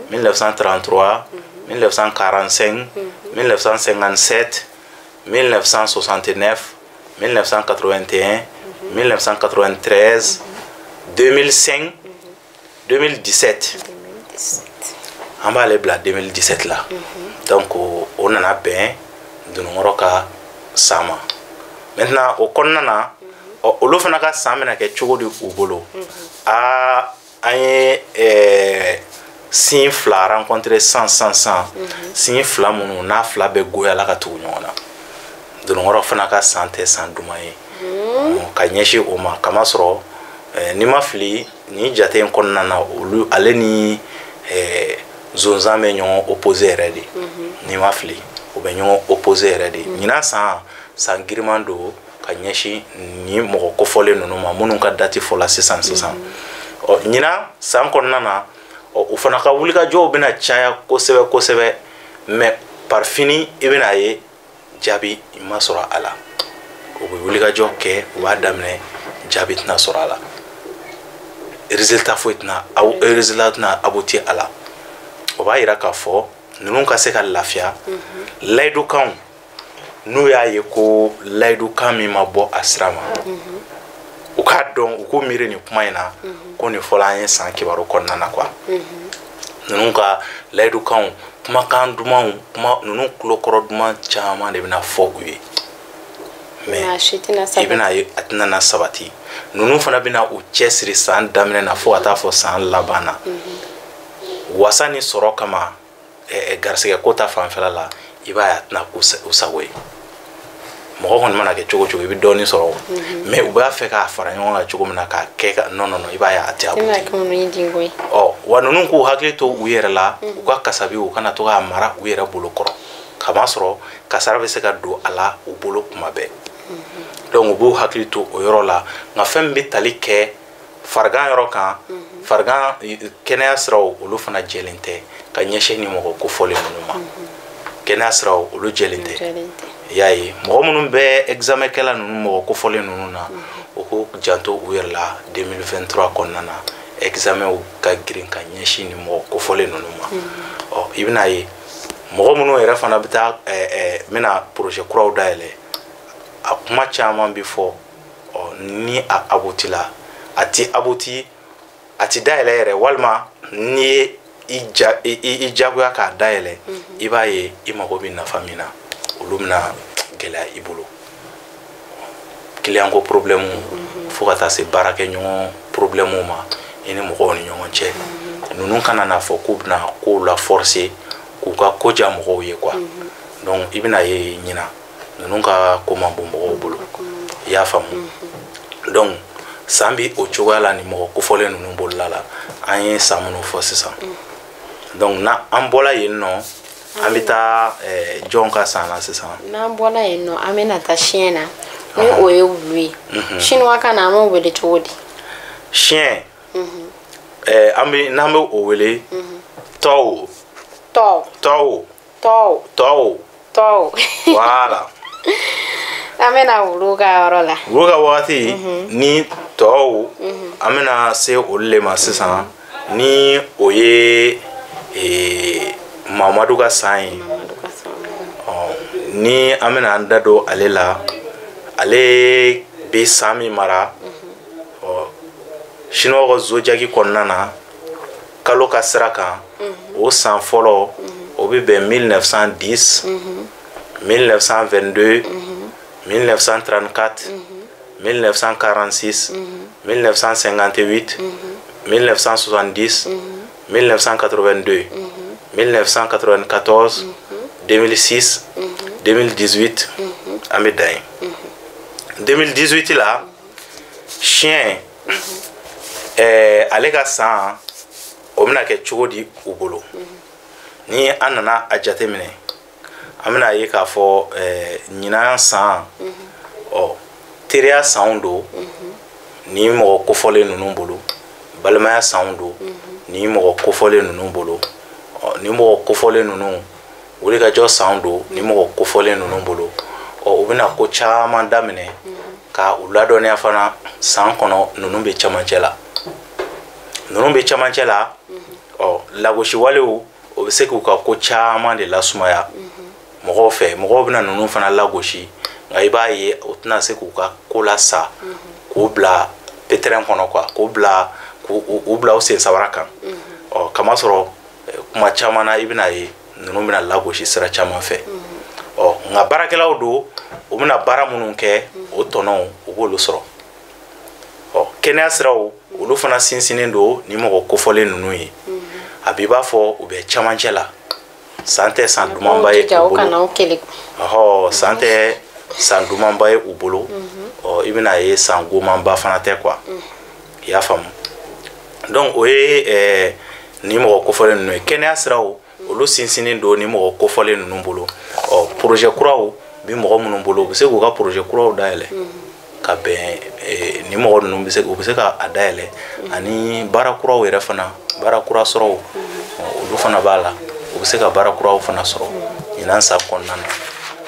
1933, 1945, 1957, 1969, 1981, 1993, 2005. 2017. An b'ale bila 2017 la. Donc o nana bɛn Dununkɔrɔ ka san ma. Maintenant o kɔnɔna na, ɔ, olu fana ka san bɛna kɛ cogo di u bolo? Aa, an ye signe fila rencontré san san san, signe fila minnu n'a fila bɛɛ goyala ka tugu ɲɔgɔn na. Dununkɔrɔ fana ka san tɛ san duman ye ka ɲɛsin o ma, kamasɔrɔ n'i ma fili, nin jate in kɔnɔna na, olu ale ni zonzan bɛ ɲɔgɔn opposé yɛrɛ de. N'i ma fili, u bɛ ɲɔgɔn opposé yɛrɛ de. Ɲinan san, san giriman don ka ɲɛsin nin mɔgɔ kofɔlen ninnu ma minnu ka date fɔla sisan sisan. Ɔ, ɲinan san kɔnɔna na, ɔ, u fana ka wulikajɔw bɛna caya kosɛbɛ kosɛbɛ, mais par fini i bɛna ye jaabi ma sɔrɔ a la. U bɛ wulikajɔ kɛ, u b'a daminɛ, jaabi tɛna sɔrɔ a la, résultat foyi tɛna, résultat tɛna aboutir a la. O b'a yira k'a fɔ ninnu ka se ka lafiya. Layidukanw, n'u y'a ye ko layidukan min ma bɔ a sira ma, u k'a dɔn, u k'u miiri nin kuma in na ko nin fɔla an ye san kibaru kɔnɔna na quoi. Ninnu ka layidukanw, kumakan dumanw, kuma ninnu tulokɔrɔ duman caman de bɛna fɔ u ye, mais i bɛna ye a tɛna na sabati. Ninnu fana bɛna u cɛsiri san daminɛ na fo ka taa fɔ san laban na, wasa ni sɔrɔ kama. Garisɛgɛ ko ta fanfɛla la, i b'a ye a tɛna k'u sago ye. Mɔgɔ kɔni mana kɛ cogo cogo, i bɛ dɔɔnin sɔrɔ, mais u b'a fɛ k'a fara ɲɔgɔn kan cogo min na k'a kɛ ka non non non, i b'a ye a tɛ abouti. Ɔ, wa ninnu k'u hakili to u yɛrɛ la, u ka kasabi, u kana to k'a mara u yɛrɛ bolo kɔrɔ, kamasɔrɔ kasara bɛ se ka don a la u bolo kuma bɛɛ. Donc u b'u hakili to o yɔrɔ la. Nka fɛn min bɛ tali kɛ farigan yɔrɔ kan, farigan kɛnɛya siraw, olu fana jɛlen tɛ ka ɲɛsin ni mɔgɔ kofɔlen ninnu ma. Kɛnɛya siraw, olu jɛlen tɛ. I y'a ye, mɔgɔ minnu bɛ examen kɛla ninnu mɔgɔ kofɔlen ninnu na, u k'u janto u yɛrɛ la 2023 kɔnɔna na, examen ka girin ka ɲɛsin ni mɔgɔ kofɔlen ninnu ma. Ɔ, i bɛna ye mɔgɔ minnu yɛrɛ fana bɛ taa bɛna projet kuraw dayɛlɛ, a kuma caman bɛ fɔ. Ɔ, ni a abouti la, a ti abouti, a ti dayɛlɛ yɛrɛ, walima n'i ye i jagoya k'a dayɛlɛ, i b'a ye i mago bɛ nafa min na, olu bɛna gɛlɛya i bolo. Client ko problème, fo ka taa se baarakɛɲɔgɔn problème ma i ni mɔgɔw ni ɲɔgɔn cɛ. Ninnu kana n'a fɔ k'u bɛna kow la forcer k'u ka ko diya mɔgɔw ye quoi. Donc i bɛna ye ɲinan ninnu ka ko man bon mɔgɔw bolo, i y'a faamu. Donc san bi o cogoya la ni mɔgɔ kofɔlen ninnu bolola la, an ye san minnu fɔ sisan. Donc na an bɔla yen nɔ, an bɛ taa jɔn ka san na sisan? N'an bɔla yen nɔ, an bɛna taa chien na, ni o ye wulu ye. Chinois kan na, an b'o wele cogo di? Chien, an bɛ n'an bɛ o wele tɔw. Tɔw. Tɔw. Tɔw. Tɔw. Tɔw. Voilà. An bɛna wulu ka yɔrɔ la. Wulu ka wagati ni tɔw, an bɛna se olu le ma sisan, ni o ye Mamadu ka san ye. Ɔ, ni an bɛna an da don ale la, ale bɛ san min mara, ɔ, chinois ka zodiaque kɔnɔna na, kalo ka sira kan, o san fɔlɔ o bɛ bɛn 1910, 1922, 1934, 1946, 1958, 1970, 1982, 1994, 2006, 2018. An bɛ dan yen. 2018 la, chien, ale ka san o bɛna kɛ cogo di u bolo? Ni an nana a jateminɛ, an bɛna ye k'a fɔ ɲinan san, ɔ, teriya sanw don ni mɔgɔ kofɔlen ninnu bolo, balimaya sanw don ni mɔgɔ kofɔlen ninnu bolo, ɔ, ni mɔgɔ kofɔlen ninnu wulikajɔ sanw don ni mɔgɔ kofɔlen ninnu bolo. Ɔ, u bɛna ko caman daminɛ ka u ladɔnniya fana san kɔnɔ. Ninnu bɛ cɛmancɛ la, ninnu bɛ cɛmancɛ la. Ɔ, lagosi walew, o bɛ se k'u ka ko caman de lasumaya mɔgɔw fɛ. Mɔgɔw bɛna ninnu fana lagosi, nka i b'a ye o tɛna se k'u ka ko lasa, k'u bila pétrin kɔnɔ quoi, k'u bila k'u k'u bila u sen sabara kan. Ɔ kamasɔrɔ kuma caman na i bɛna ye ninnu bɛna lagosi sira caman fɛ. Ɔ nka baarakɛlaw don, u bɛna baara minnu kɛ o tɔnɔw u b'olu sɔrɔ. Ɔ kɛnɛya siraw olu fana sinsinnen don ni mɔgɔ kofɔlen ninnu ye. A b'i b'a fɔ u bɛ camancɛ la. San tɛ san dumanba ye u bolo. Ɔhɔ, san tɛ san dumanba ye u bolo. Ɔ i bɛna ye san gomanba fana tɛ quoi. I y'a faamu. Donc o ye ni mɔgɔ kofɔlen ninnu ye. Kɛnɛya siraw olu sinsinnen don ni mɔgɔ kofɔlen ninnu bolo. Ɔ projet kuraw bi mɔgɔ minnu bolo, u bɛ se k'u ka projet kuraw dayɛlɛ ka bɛn ni mɔgɔ ninnu bɛ se, u bɛ se ka a dayɛlɛ. Ani baara kuraw yɛrɛ fana, baara kura sɔrɔw olu fana b'a la. U bɛ se ka baara kuraw fana sɔrɔ ɲinan san kɔnɔna na,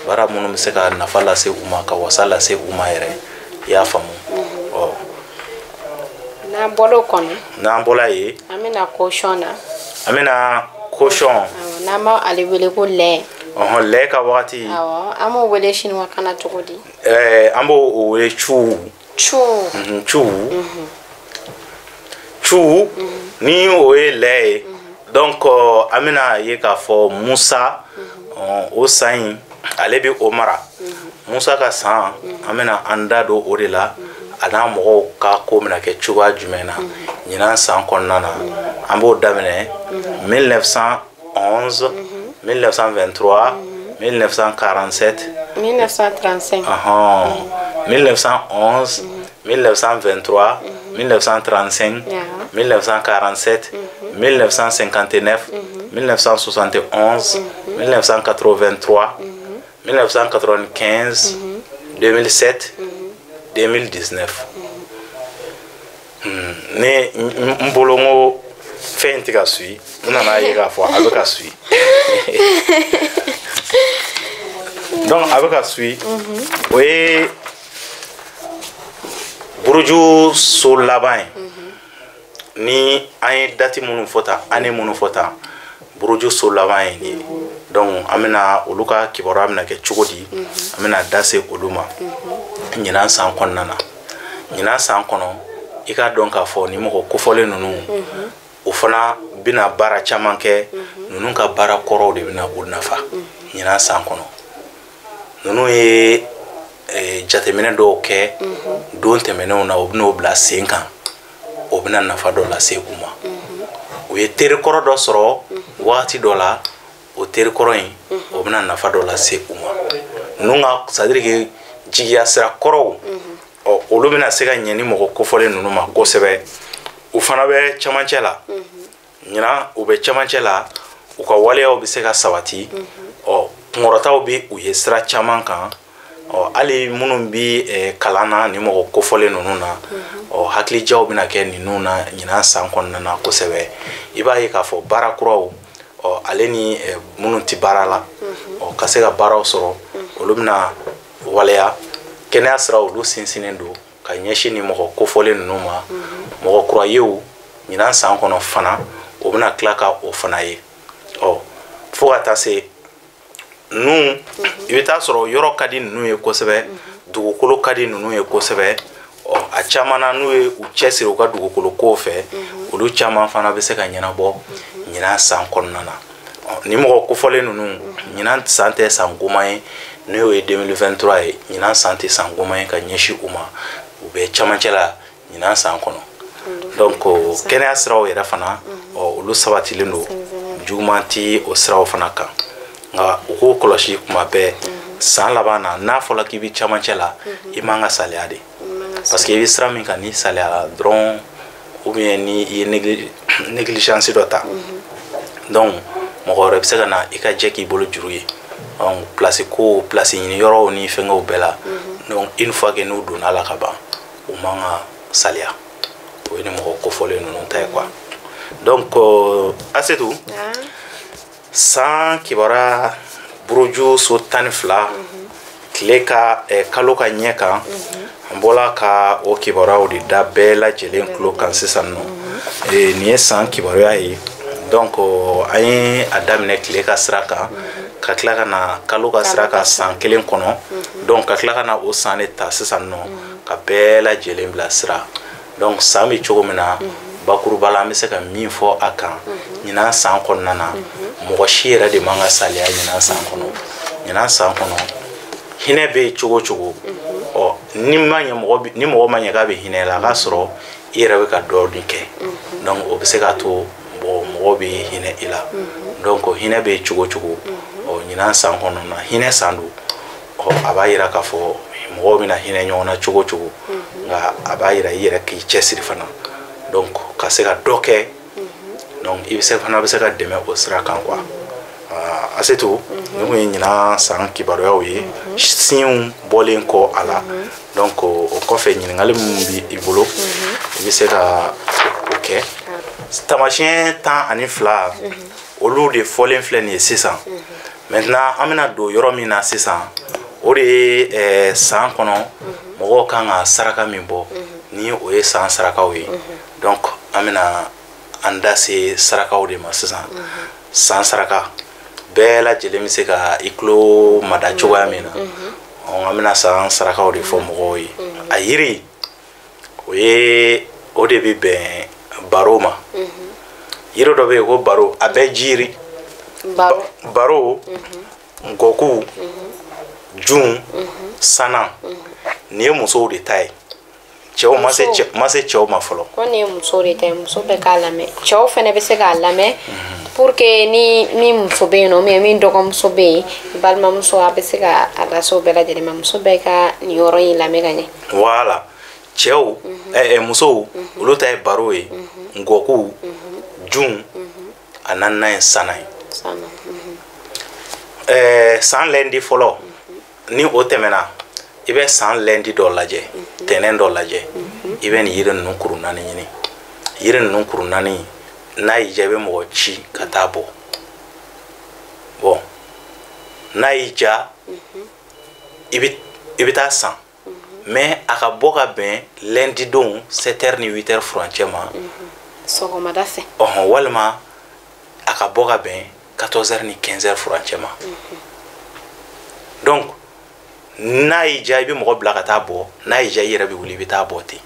baara minnu bɛ se ka nafa lase u ma, ka wasa lase u ma yɛrɛ. I y'a faamu. Ɔ n'an bɔra o kɔnɔ, n'an bɔra yen, an bɛna cochon na. An bɛna cochon. N'an b'ale wele ko lɛ. Ɔhɔn, lɛ ka wagati. Awɔ, an b'o wele chinois kan na cogo di? An b'o wele cu. Cu. Cu. Cu ni o ye lɛ ye. Donc an bɛna ye k'a fɔ Musa o san in ale bɛ o mara. Musa ka san, an bɛna an da don o de la, a n'a mɔgɔw ka ko bɛna kɛ cogoya jumɛn na ɲinan san kɔnɔna na. An b'o daminɛ 1911, 1923, 1947, 1935. 1911, 1923, 1935, 1947, 1959, 1971, 1983, 1995, 2007, 2019. Ne n bolo n ko fɛn in tɛ ka suit, n nana ye k'a fɔ a bɛ ka suit. Donc a bɛ ka suit. O ye buruju so laban ye. Ni an ye date minnu fɔ tan, année minnu fɔ tan, buruju so laban ye nin ye. Donc an bɛna olu ka kibaruya bɛna kɛ cogo di, an bɛna da se olu ma ɲinan san kɔnɔna na. Ɲinan san kɔnɔ, i k'a dɔn k'a fɔ ni mɔgɔ kofɔlen ninnu, o fana bɛna baara caman kɛ. Ninnu ka baara kɔrɔw de bɛna u nafa ɲinan san kɔnɔ. Ninnu ye jateminɛ dɔw kɛ don tɛmɛnenw na, u bɛn'o bila sen kan, o bɛna nafa dɔ lase u ma. U ye terikɔrɔ dɔ sɔrɔ wagati dɔ la, o terikɔrɔ in o bɛna nafa dɔ lase u ma. Ninnu ka, c'est à dire que jigiya sira kɔrɔw, ɔ olu bɛna se ka ɲɛ ni mɔgɔ kofɔlen ninnu ma kosɛbɛ. U fana bɛ camancɛ la ɲinan, u bɛ camancɛ la, u ka waleyaw bɛ se ka sabati. Ɔ kunkɔrɔtaw bɛ u ye sira caman kan. Ɔ hali minnu bɛ kalan na ni mɔgɔ kofɔlen ninnu na, ɔ hakilijaw bɛna kɛ ninnu na ɲinan san kɔnɔna na kosɛbɛ. I b'a ye k'a fɔ baara kuraw, ɔ ale ni minnu tɛ baara la, ɔ ka se ka baaraw sɔrɔ, olu bɛna waleya. Kɛnɛya sira olu sinsinnen don ka ɲɛsin ni mɔgɔ kofɔlen ninnu ma. Mɔgɔ kura yew ɲinan san kɔnɔ fana, o bɛna tila ka o fana ye. Ɔ fo ka taa se ninnu, i bɛ taa sɔrɔ yɔrɔ ka di ninnu ye kosɛbɛ, dugukolo ka di ninnu ye kosɛbɛ. Ɔ a caman na, n'u ye u cɛsiri u ka dugukolo kow fɛ, olu caman fana bɛ se ka ɲɛnabɔ ɲinan san kɔnɔna na. Ɔ ni mɔgɔ kofɔlen ninnu, ɲinan san tɛ san goman ye, n'o ye 2023 ye. Ɲinan san tɛ san goman ye ka ɲɛsin u ma, u bɛ camancɛ la ɲinan san kɔnɔ. Donc kɛnɛya siraw yɛrɛ fana, ɔ olu sabatilen don, juguman ti o siraw fana kan. Nka u k'o kɔlɔsi kuma bɛɛ. San laban na, n'a fɔra k'i bɛ camancɛ la, i man ka saliya de, parce que i bɛ sira min kan, n'i saliyara dɔrɔn, ou bien ni i ye négligence dɔ ta, donc mɔgɔ wɛrɛ bɛ se ka na i ka jɛ k'i bolo juru ye. Donc place ko, place ɲini yɔrɔw ni fɛngɛw bɛɛ la. Donc une fois que n'u donna la ka ban, u man ka saliya. O ye ni mɔgɔ kofɔlen ninnu ta ye quoi. Donc Asetu, san kibaruya buruju so 12 tile ka kalo ka ɲɛ kan, an bɔla ka o kibaruyaw de da bɛɛ lajɛlen tulo kan sisan nɔ. Nin ye san kibaruya ye. Donc an ye a daminɛ tile ka sira kan, ka tila ka na kalo ka sira kan san kelen kɔnɔ. Donc ka tila ka na o san de ta sisan nɔ ka bɛɛ lajɛlen bila sira. Donc san bɛ cogo min na, Bakuruba la an bɛ se ka min fɔ a kan ɲinan san kɔnɔna na, mɔgɔ si yɛrɛ de man ka saliya ɲinan san kɔnɔ. Ɲinan san kɔnɔ hinɛ bɛ yen cogo o cogo, ɔ ni ma ɲɛ mɔgɔ ni mɔgɔ ma ɲɛ k'a bɛ hinɛ la, a k'a sɔrɔ i yɛrɛ bɛ ka dɔɔnin kɛ, donc o bɛ se k'a to bon mɔgɔw bɛ hinɛ i la. Donc hinɛ bɛ yen cogo o cogo, ɔ ɲinan san kɔnɔna na hinɛ san don, ɔ a b'a yira k'a fɔ mɔgɔw bɛna hinɛ ɲɔgɔn na cogo o cogo, nka a b'a yira i yɛrɛ k'i cɛsiri fana, donc ka se ka dɔ kɛ, donc i bɛ se fana bɛ se ka dɛmɛ o sira kan quoi. Asetu, nin kun ye ɲinan san kibaruyaw ye, siɲɛw bɔlen kɔ a la. Donc o kɔfɛ ɲininkali min bɛ i bolo, i bɛ se ka o kɛ. Taamasiyɛn 12 olu de fɔlen filɛ nin ye sisan. Maintenant an bɛna don yɔrɔ min na sisan, o de ye san kɔnɔ mɔgɔw kan ka saraka min bɔ, ni o ye san sarakaw ye. Donc an bɛna an da se sarakaw de ma sisan. San saraka bɛɛ lajɛlen bɛ se ka i tulo mada cogoya min na, an bɛna san sarakaw de fɔ mɔgɔw ye. A yiri o ye o de bɛ bɛn baro ma. Yiri dɔ bɛ yen ko baro, a bɛɛ jiri baro, ngɔku, jun, sanan, nin ye musow de ta ye. Cɛw ma se cɛw ma fɔlɔ. Ko nin ye musow de ta ye, muso bɛɛ k'a lamɛn, cɛw fɛnɛ bɛ se k'a lamɛn pour que ni muso bɛ yen nɔ, ou min dɔgɔmuso bɛ yen, balimamuso, a bɛ se ka a lase o bɛɛ lajɛlen ma. Muso bɛɛ ka nin yɔrɔ in lamɛn ka ɲɛ. Voilà, cɛw musow olu ta ye baro ye, ngɔku, jun, a naaninan ye sanan ye. San lundi fɔlɔ, ni o tɛmɛna, i bɛ san lundi dɔ lajɛ, tɛnɛn dɔ lajɛ, i bɛ nin yiri ninnu kuru naani ɲini. Yiri ninnu kuru naani, n'a y'i diya i bɛ mɔgɔ ci ka taa bɔ. Bon, n'a y'i diya i bɛ taa san, mais a ka bɔ ka bɛn lundi don 7h ni 8h furancɛ ma, sɔgɔmada fɛ. Ɔhɔn, walima a ka bɔ ka bɛn 14h ni 15h furancɛ ma. Donc n'a y'i diya i bɛ mɔgɔ bila ka taa bɔ, n'a y'i diya i yɛrɛ bɛ wuli i bɛ taa bɔ ten.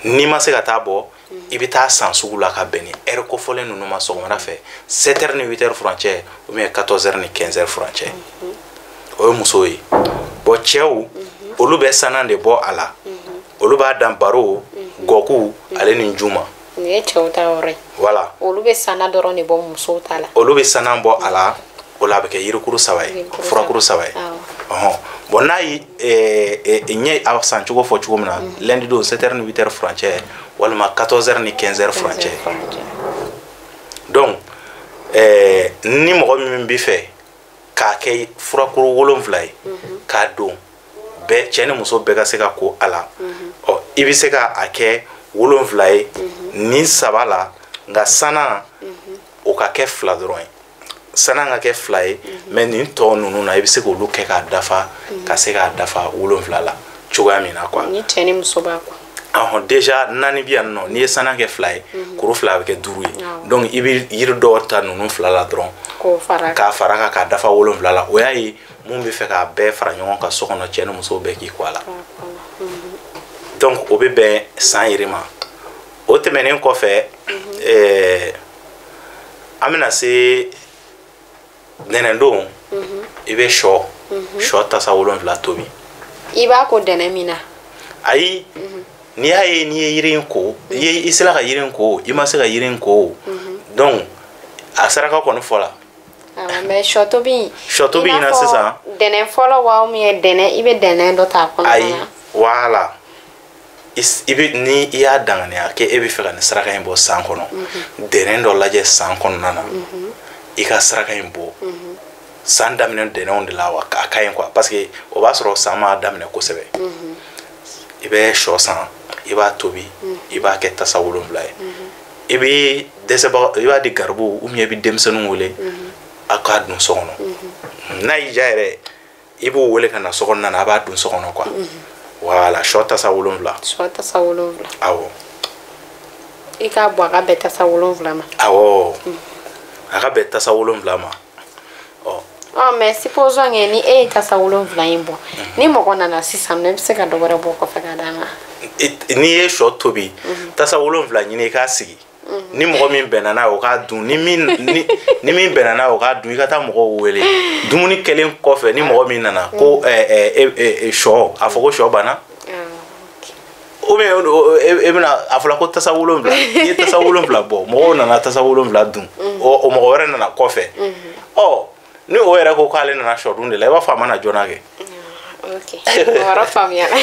N'i ma se ka taa bɔ, i bɛ taa san sugu la ka bɛn ni heure kofɔlen ninnu ma sɔgɔmada fɛ, 7h ni 8h furancɛ ou bien 14h ni 15h furancɛ. O ye musow ye. Bon, cɛw olu bɛ sanan de bɔ a la, olu b'a dan baro, gɔku ale ni jun ma. Nin ye cɛw ta yɔrɔ ye. Voilà, olu bɛ sanan dɔrɔn de bɔ musow ta la. Olu bɛ sanan bɔ a la, o la a bɛ kɛ yirikuru saba ye, furakuru saba ye. Ɔhɔn, bon n'a ye ɲɛ a san cogo fɔ cogo min na, lundi don 7h ni 8h furancɛ walima 14h ni 15h furancɛ. Donc ni mɔgɔ min bɛ fɛ k'a kɛ furakuru 7 ye k'a don bɛɛ, cɛ ni muso bɛɛ ka se ka ko a la, ɔ i bɛ se ka a kɛ 7 ye ni 3 la, nka sanan o ka kɛ 2 dɔrɔn ye. Sanan ka kɛ 2 ye, mais nin tɔ ninnu na i bɛ se k'olu kɛ k'a dafa, ka se k'a dafa 7 la cogoya min na quoi. Ni cɛ ni muso b'a kɔ. Ɔhɔn, déjà 4 bɛ yan nɔ, n'i ye sanan kɛ 2 ye, kuru 2 bɛ kɛ 5 ye. Donc i bɛ yiri dɔw ta ninnu 2 la dɔrɔn k'a fara kan k'a dafa 7 la. O y'a ye mun bɛ fɛ k'a bɛɛ fara ɲɔgɔn kan so kɔnɔ, cɛ ni muso bɛɛ k'i kɔ a la. Donc o bɛ bɛn san yiri ma. O tɛmɛnen kɔfɛ, an bɛna se dɛnɛndon, i bɛ sɔ tasa 7 tobi. I b'a ko dɛnɛn min na? Ayi, n'i y'a ye n'i ye yiri in ko, i sera ka yiri in ko, i ma se ka yiri in ko, donc a saraka kɔni fɔ la. Mais sɔ tobi. Sɔ tobi in na sisan. Dɛnɛn fɔlɔ wa ou bien dɛnɛn, i bɛ dɛnɛn dɔ ta a kɔnɔna na? Ayi, voilà. I bɛ ni i y'a danganiya k'e bɛ fɛ ka nin saraka in bɔ san kɔnɔ, dɛnɛn dɔ lajɛ san kɔnɔna na, i ka saraka in bɔ. San daminɛ dɛnɛnw de la wa a ka ɲi quoi, parce que o b'a sɔrɔ san m'a daminɛ kosɛbɛ. I bɛ sɔ san, i b'a tobi, i b'a kɛ tasa 7 ye. I bɛ dɛsɛbaga, i b'a di garibuw ou bien i bɛ denmisɛnninw wele a k'a dun so kɔnɔ. N'a y'i diya yɛrɛ, i b'o wele ka na so kɔnɔna na, a b'a dun so kɔnɔ quoi. Voilà, sɔ tasa 7. Sɔ tasa 7. Awɔ. I k'a bɔ a ka bɛn tasa 7 ma. Awɔ. A ka bɛn tasa 7 ma. Ɔ. Ɔ mais supposons que ni e ye tasa 7 in bɔ, ni mɔgɔ nana sisan nɔ, i bɛ se ka dɔ wɛrɛ bɔ kɔfɛ ka d'a ma. N'i ye sɔ tobi, tasa 7 ɲini i k'a sigi. Ni mɔgɔ min bɛnna n'a ye, o k'a dun. Ni min ni min bɛnna n'a ye, o k'a dun. I ka taa mɔgɔw wele. Dumuni kɛlen kɔfɛ, ni mɔgɔ min nana ko sɔ, a fɔ ko sɔ banna, ou bien e bɛna a fɔra ko tasa 7, i ye tasa 7 bɔ, mɔgɔw nana tasa 7 dun, o mɔgɔ wɛrɛ nana kɔfɛ. Ɔ, ni o yɛrɛ ko k'ale nana sɔ dun de la, i b'a fɔ a ma na joona kɛ. Ok, o yɔrɔ faamuyara.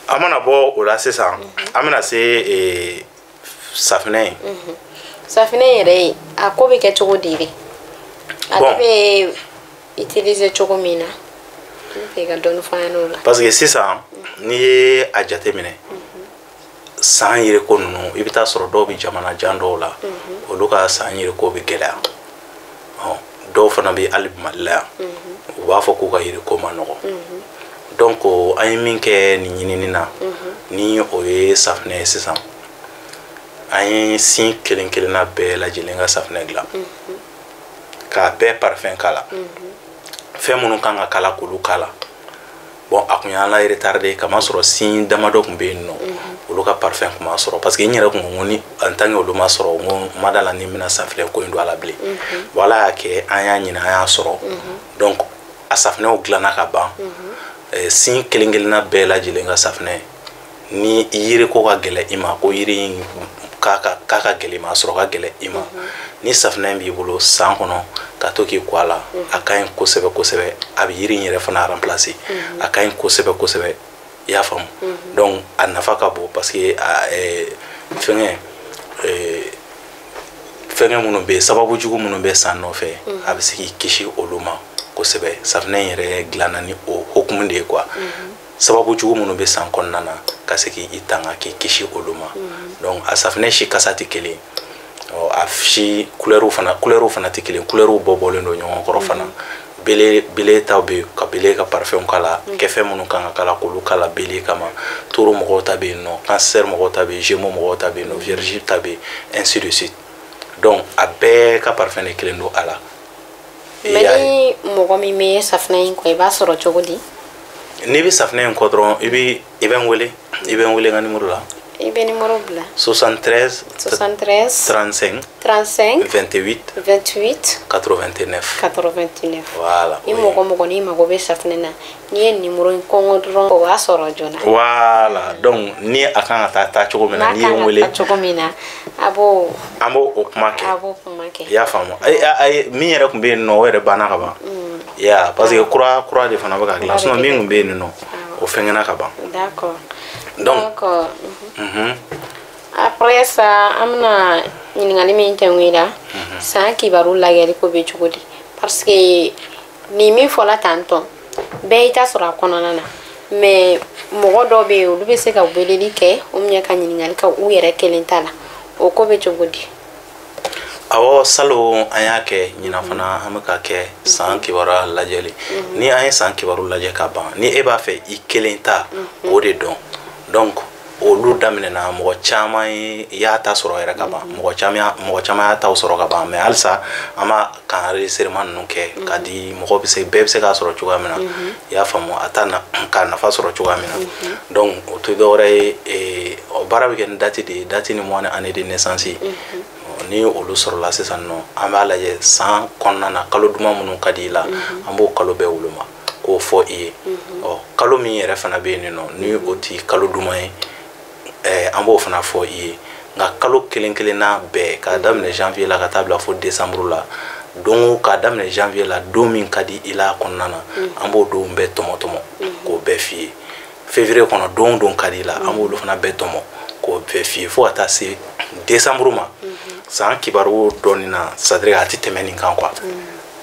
An mana bɔ o la sisan, an bɛna se safinɛ ye. Safinɛ yɛrɛ ye, a ko bɛ kɛ cogo di de? Ale bɛ utiliser cogo min na, n bɛ fɛ ka dɔɔni fɔ an ɲɛna o la. Parce que sisan, n'i ye a jateminɛ, san yiriko ninnu, i bɛ taa sɔrɔ dɔw bɛ jamana jan dɔw la, olu ka san yiriko bɛ gɛlɛya. Dɔw fana bɛ hali Mali la yan, u b'a fɔ k'u ka yiriko ma nɔgɔn. Donc an ye min kɛ nin ɲinini na, ni o ye safinɛ ye sisan, an ye sin kelen kelenna bɛɛ lajɛlen ka safinɛ dilan, k'a bɛɛ parfum k'a la, fɛn minnu kan ka k'a la, k'olu k'a la. Bon, a kun y'an la retardé, kamasɔrɔ sin damadɔ tun bɛ yen nɔ, olu ka parfum kun ma sɔrɔ, parce que n yɛrɛ kun ko ni en tant que olu ma sɔrɔ, n ko n ma da la ni n bɛna safinɛ ko in don a la bilen. Bon, Ala y'a kɛ, an y'a ɲini, an y'a sɔrɔ. Donc a safinɛw dilanna ka ban. Sin kelen kelenna bɛɛ lajɛlen ka safinɛ, ni yiri ko ka gɛlɛn i ma, ko yiri in k'a ka gɛlɛn i ma, a sɔrɔ ka gɛlɛn i ma, ni safinɛ b'i bolo san kɔnɔ, ka to k'i ko a la, a ka ɲi kosɛbɛ kosɛbɛ. A bɛ yiri in yɛrɛ fana remplacer, a ka ɲi kosɛbɛ kosɛbɛ, i y'a faamu. Donc a nafa ka bon, parce que fɛngɛ fɛngɛ minnu bɛ yen, sababu jugu minnu bɛ san nɔfɛ, a bɛ se k'i kisi olu ma kosɛbɛ. Safinɛ in yɛrɛ dilanna ni o hokumu de ye quoi, sababu jugu minnu bɛ san kɔnɔna na, ka se k'i tanga, k'i kisi olu ma. Donc a safinɛ si kasa tɛ kelen, a si couleur fana, couleur fana tɛ kelen, couleur bɔ bɔlen don ɲɔgɔn kɔrɔ fana. Bele bele taw bɛ yen, ka bele ka parfum k'a la, kɛfɛn minnu kan ka k'a la, k'olu k'a la bele kama. Taureau mɔgɔw ta bɛ yen nɔ, cancer mɔgɔw ta bɛ yen, gémeaux mɔgɔw ta bɛ yen nɔ, vierge ta bɛ yen, ainsi de suite. Donc a bɛɛ ka parfum de kelen don a la. Mais ni mɔgɔ min bɛ safinɛ in kɔ, i b'a sɔrɔ cogo di? N'i bɛ safinɛ in kɔ dɔrɔn, i bɛ n wele, i bɛ n wele n ka numéro la. I bɛ numéro bila. 73. 73. 35. 35. 28. 28. 89. 89. Voilà. Ni mɔgɔ mɔgɔ n'i mago bɛ safinɛ na, n'i ye numéro in kɔngɔ dɔrɔn, o b'a sɔrɔ joona. Voilà, donc ni a kan ka taa cogo min na, n'i ye n wele. N'a kan ka taa cogo min na, a b'o. An b'o o kuma kɛ. A b'o kuma kɛ. I y'a faamu. Ayi, min yɛrɛ tun bɛ yen nɔ, o yɛrɛ banna ka ban. Ya, parce que kura kura de fana bɛ ka dilan, sinon min tun bɛ yen nɔ, o fɛngɛnna ka ban. D'accord. Donc. D'accord. Après ça, an bɛna ɲininkali min kɛ i la, san kibaru lajɛli ko bɛ cogo di? Parce que nin min fɔla tantɔ, bɛɛ y'i ta sɔrɔ a kɔnɔna na, mais mɔgɔ dɔw bɛ yen, olu bɛ se ka weleli kɛ ou bien ka ɲininkali kɛ u yɛrɛ kelen ta la, o ko bɛ cogo di? Awɔ, salon an y'a kɛ, ɲinan fana an bɛ ka kɛ san kibaruya lajɛli. Ni an ye san kibaru lajɛ ka ban, ni e b'a fɛ i kelen ta, k'o de dɔn. Donc olu daminɛna, mɔgɔ caman y'a ta sɔrɔ yɛrɛ ka ban, mɔgɔ caman y'a taw sɔrɔ ka ban. Mais halisa an b'a ka enregistrement ninnu kɛ ka di mɔgɔ bɛ se, bɛɛ bɛ se k'a sɔrɔ cogoya min na, i y'a faamu, a ta na k'a nafa sɔrɔ cogoya min na. Donc o tɛ dɔwɛrɛ ye, o baara bɛ kɛ ni date de ye, date ni mois ni année de naissance. Ni olu sɔrɔla sisan nɔ, an b'a lajɛ san kɔnɔna na, kalo duman minnu ka di i la, an b'o kalo bɛɛ woloma k'o fɔ i ye. Ɔ, kalo min yɛrɛ fana bɛ yen nɔ, ni o ti kalo duman ye, an b'o fana fɔ i ye. Nka kalo kelen kelenna bɛɛ, k'a daminɛ janvier la ka taa bila fo décembre la, don o, k'a daminɛ janvier la, don min ka di i la kɔnɔna na, an b'o don bɛɛ tɔmɔ tɔmɔ k'o bɛɛ f'i ye. Février kɔnɔ, don o don ka di i la, an b'olu fana bɛɛ tɔmɔ k'o bɛɛ f'i ye, fo ka taa se décembre ma. San kibaru dɔɔnin na, c'est à dire a tɛ tɛmɛ nin kan quoi,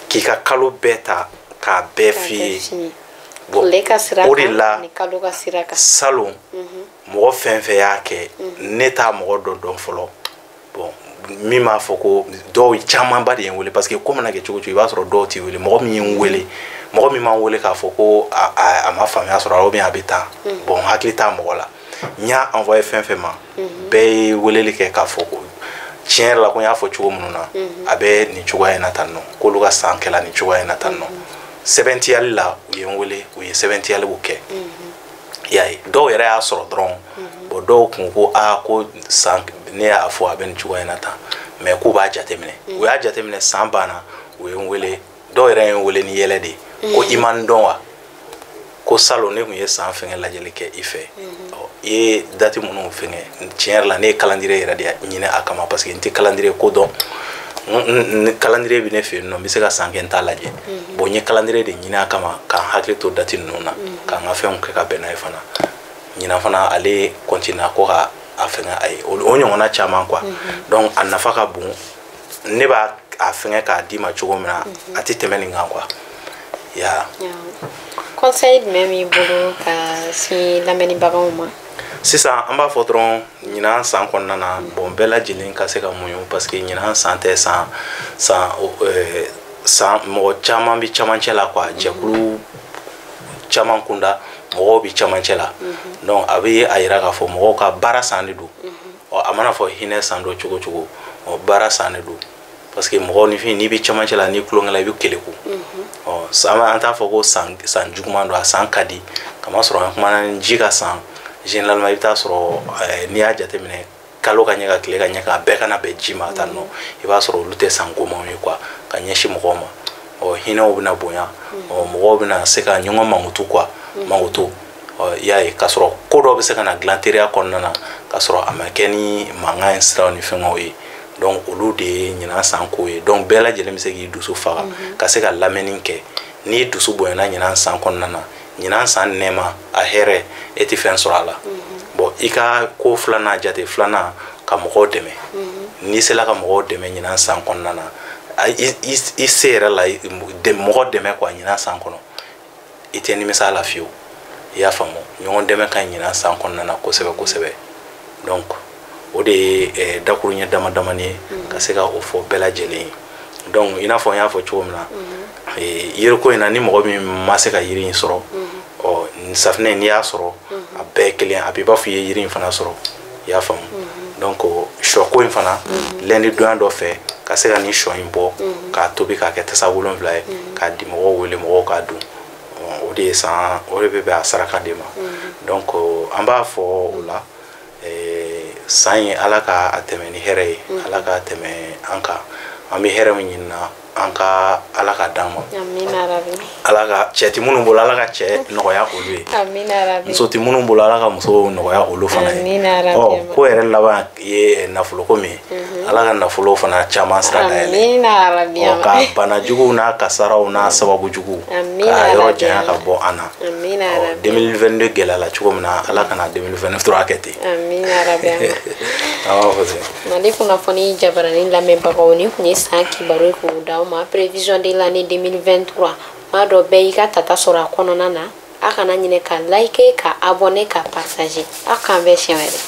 k'i ka kalo bɛɛ ta k'a bɛɛ f'i ye. Bon, tile ka sira o de la kan ni kalo ka sira kan. Salon, mɔgɔ fɛn fɛn y'a kɛ, ne t'a mɔgɔ dɔ dɔn fɔlɔ. Bon, min b'a fɔ ko dɔw camanba de ye n wele, parce que ko mana kɛ cogo cogo, i b'a sɔrɔ dɔw t'i wele. Mɔgɔ min ye n wele, mɔgɔ min m'an wele k'a fɔ ko a ma faamuya sɔrɔ ou bien a bɛ tan, bon, hakili t'a mɔgɔ la. N y'a envoyé fɛn fɛn ma, bɛɛ ye weleli kɛ k'a fɔ ko tiɲɛ yɛrɛ la, ko n y'a fɔ cogo minnu na, a bɛ nin cogoya in na tan nɔ, k'olu ka san kɛla nin cogoya in na tan nɔ. Sɛbɛntiyali la, u ye n wele, u ye sɛbɛntiyaliw kɛ. I y'a ye, dɔw yɛrɛ y'a sɔrɔ dɔrɔn. Bon, dɔw kun ko aa, ko san ne y'a fɔ a bɛ nin cogoya in na tan, mais k'u b'a jateminɛ. U y'a jateminɛ, san banna, u ye n wele. Dɔw yɛrɛ ye n wele ni yɛlɛ de ye, ko i ma n dɔn wa? Ko salon ne tun ye san fɛngɛ lajɛli kɛ i fɛ, i ye date minnu fɛngɛ. Tiɲɛ yɛrɛ la, ne ye calendrier yɛrɛ de ɲini a kama, parce que n tɛ calendrier ko dɔn. Calendrier bɛ ne fɛ yen nɔ, n bɛ se ka san kɛ n t'a lajɛ. Bon, n ye calendrier de ɲini a kama k'an hakili to date ninnu na, k'an ka fɛnw kɛ ka bɛn n'a ye fana. Ɲinan fana, ale continue ko ka a fɛngɛ a ye, o ɲɔgɔnna caman quoi. Donc a nafa ka bon. Ne b'a a fɛngɛ k'a d'i ma cogo min na, a tɛ tɛmɛ nin kan quoi. Ya. Conseil jumɛn b'i bolo ka sin lamɛnnibagaw ma? Sisan an b'a fɔ dɔrɔn, ɲinan san kɔnɔna na, bon, bɛɛ lajɛlen ka se ka muɲu, parce que ɲinan san tɛ san san san mɔgɔ caman bɛ camancɛ la quoi. Jɛkulu caman kunda, mɔgɔw bɛ camancɛ la. Donc a bɛ a yira k'a fɔ mɔgɔw ka baara san de don. Ɔ, a mana fɔ hinɛ san don cogo cogo, ɔ, baara san de don, parce que mɔgɔninfin, n'i bɛ camancɛ la, n'i tulonkɛ la, i bɛ keleku. Ɔ, san, an t'a fɔ ko san san juguman don, a san ka di, kamasɔrɔ an kumana ni ji ka san. Généralement, i bɛ taa sɔrɔ, n'i y'a jateminɛ, kalo ka ɲɛ ka tile ka ɲɛ k'a bɛɛ kana bɛn ji ma tan nɔ, i b'a sɔrɔ olu tɛ san komanw ye quoi, ka ɲɛsin mɔgɔw ma. Ɔ, hinɛw bɛna bonya, ɔ, mɔgɔw bɛna se ka ɲɔgɔn mankutu quoi, mankutu. Ɔ, i y'a ye, k'a sɔrɔ ko dɔ bɛ se ka na dilan teriya kɔnɔna na, k'a sɔrɔ a ma kɛ ni mankan ye, siraw ni fɛngɛw ye. Donc olu de ye ɲinan san ko ye. Donc bɛɛ lajɛlen bɛ se k'i dusu faga ka se ka lamɛnni kɛ. N'i dusu bonyana ɲinan san kɔnɔna na, ɲinan san nɛɛma a hɛrɛ, e tɛ fɛn sɔrɔ a la. Bon, i ka ko filanan, jate filanan, ka mɔgɔw dɛmɛ. N'i sera ka mɔgɔw dɛmɛ ɲinan san kɔnɔna na, i se yɛrɛ la, mɔgɔ dɛmɛ quoi, ɲinan san kɔnɔ, i tɛ nimisa a la fiyewu. I y'a faamu? Ɲɔgɔn dɛmɛ ka ɲi ɲinan san kɔnɔna na kosɛbɛ kosɛbɛ. Donc o de ye dakuruɲɛ dama damani ye ka se ka o fɔ bɛɛ lajɛlen ye. Donc i n'a fɔ n y'a fɔ cogo min na, yiriko in na, ni mɔgɔ min ma se ka yiri in sɔrɔ, ɔ, safinɛ, n'i y'a sɔrɔ, a bɛɛ ye kelen, a b'i b'a fɔ i ye yiri in fana sɔrɔ. I y'a faamu? Donc sɔ ko in fana, lundi donya dɔ fɛ, ka se ka nin sɔ in bɔ k'a tobi k'a kɛ tasa 7 ye, k'a di mɔgɔw wele, mɔgɔw k'a dun, o de ye san, o de bɛ bɛn a saraka de ma. Donc an b'a fɔ o la, san ye, Ala ka a tɛmɛ ni hɛrɛ ye, Ala ka tɛmɛ an kan. An bɛ hɛrɛ min ɲini na, an ka Ala ka d'an ma. Ala ka cɛ ti minnu bolo, Ala ka cɛ nɔgɔya olu ye. Muso ti minnu bolo, Ala ka muso nɔgɔya olu fana ye. Ɔ, ko yɛrɛ laban ye nafolo ko min ye, Ala ka nafolo fana caman sira dayɛlɛ. Ɔ, ka bana juguw n'a kasaraw n'a sababu juguw ka yɔrɔ janya ka bɔ an na. 2022 gɛlɛyala cogo min na, Ala kana 2023 kɛ ten. An b'a fɔ ten. Mali kunnafoni jabarani lamɛnbagaw, ni kun ye san kibaru ye k'o d'aw ma, prévision de l'année 2023. M'a dɔn bɛɛ y'i ka tata sɔrɔ a kɔnɔna na. A kana ɲinɛ ka like, ka abonner, ka partager. Aw k'an bɛn siɲɛ wɛrɛ.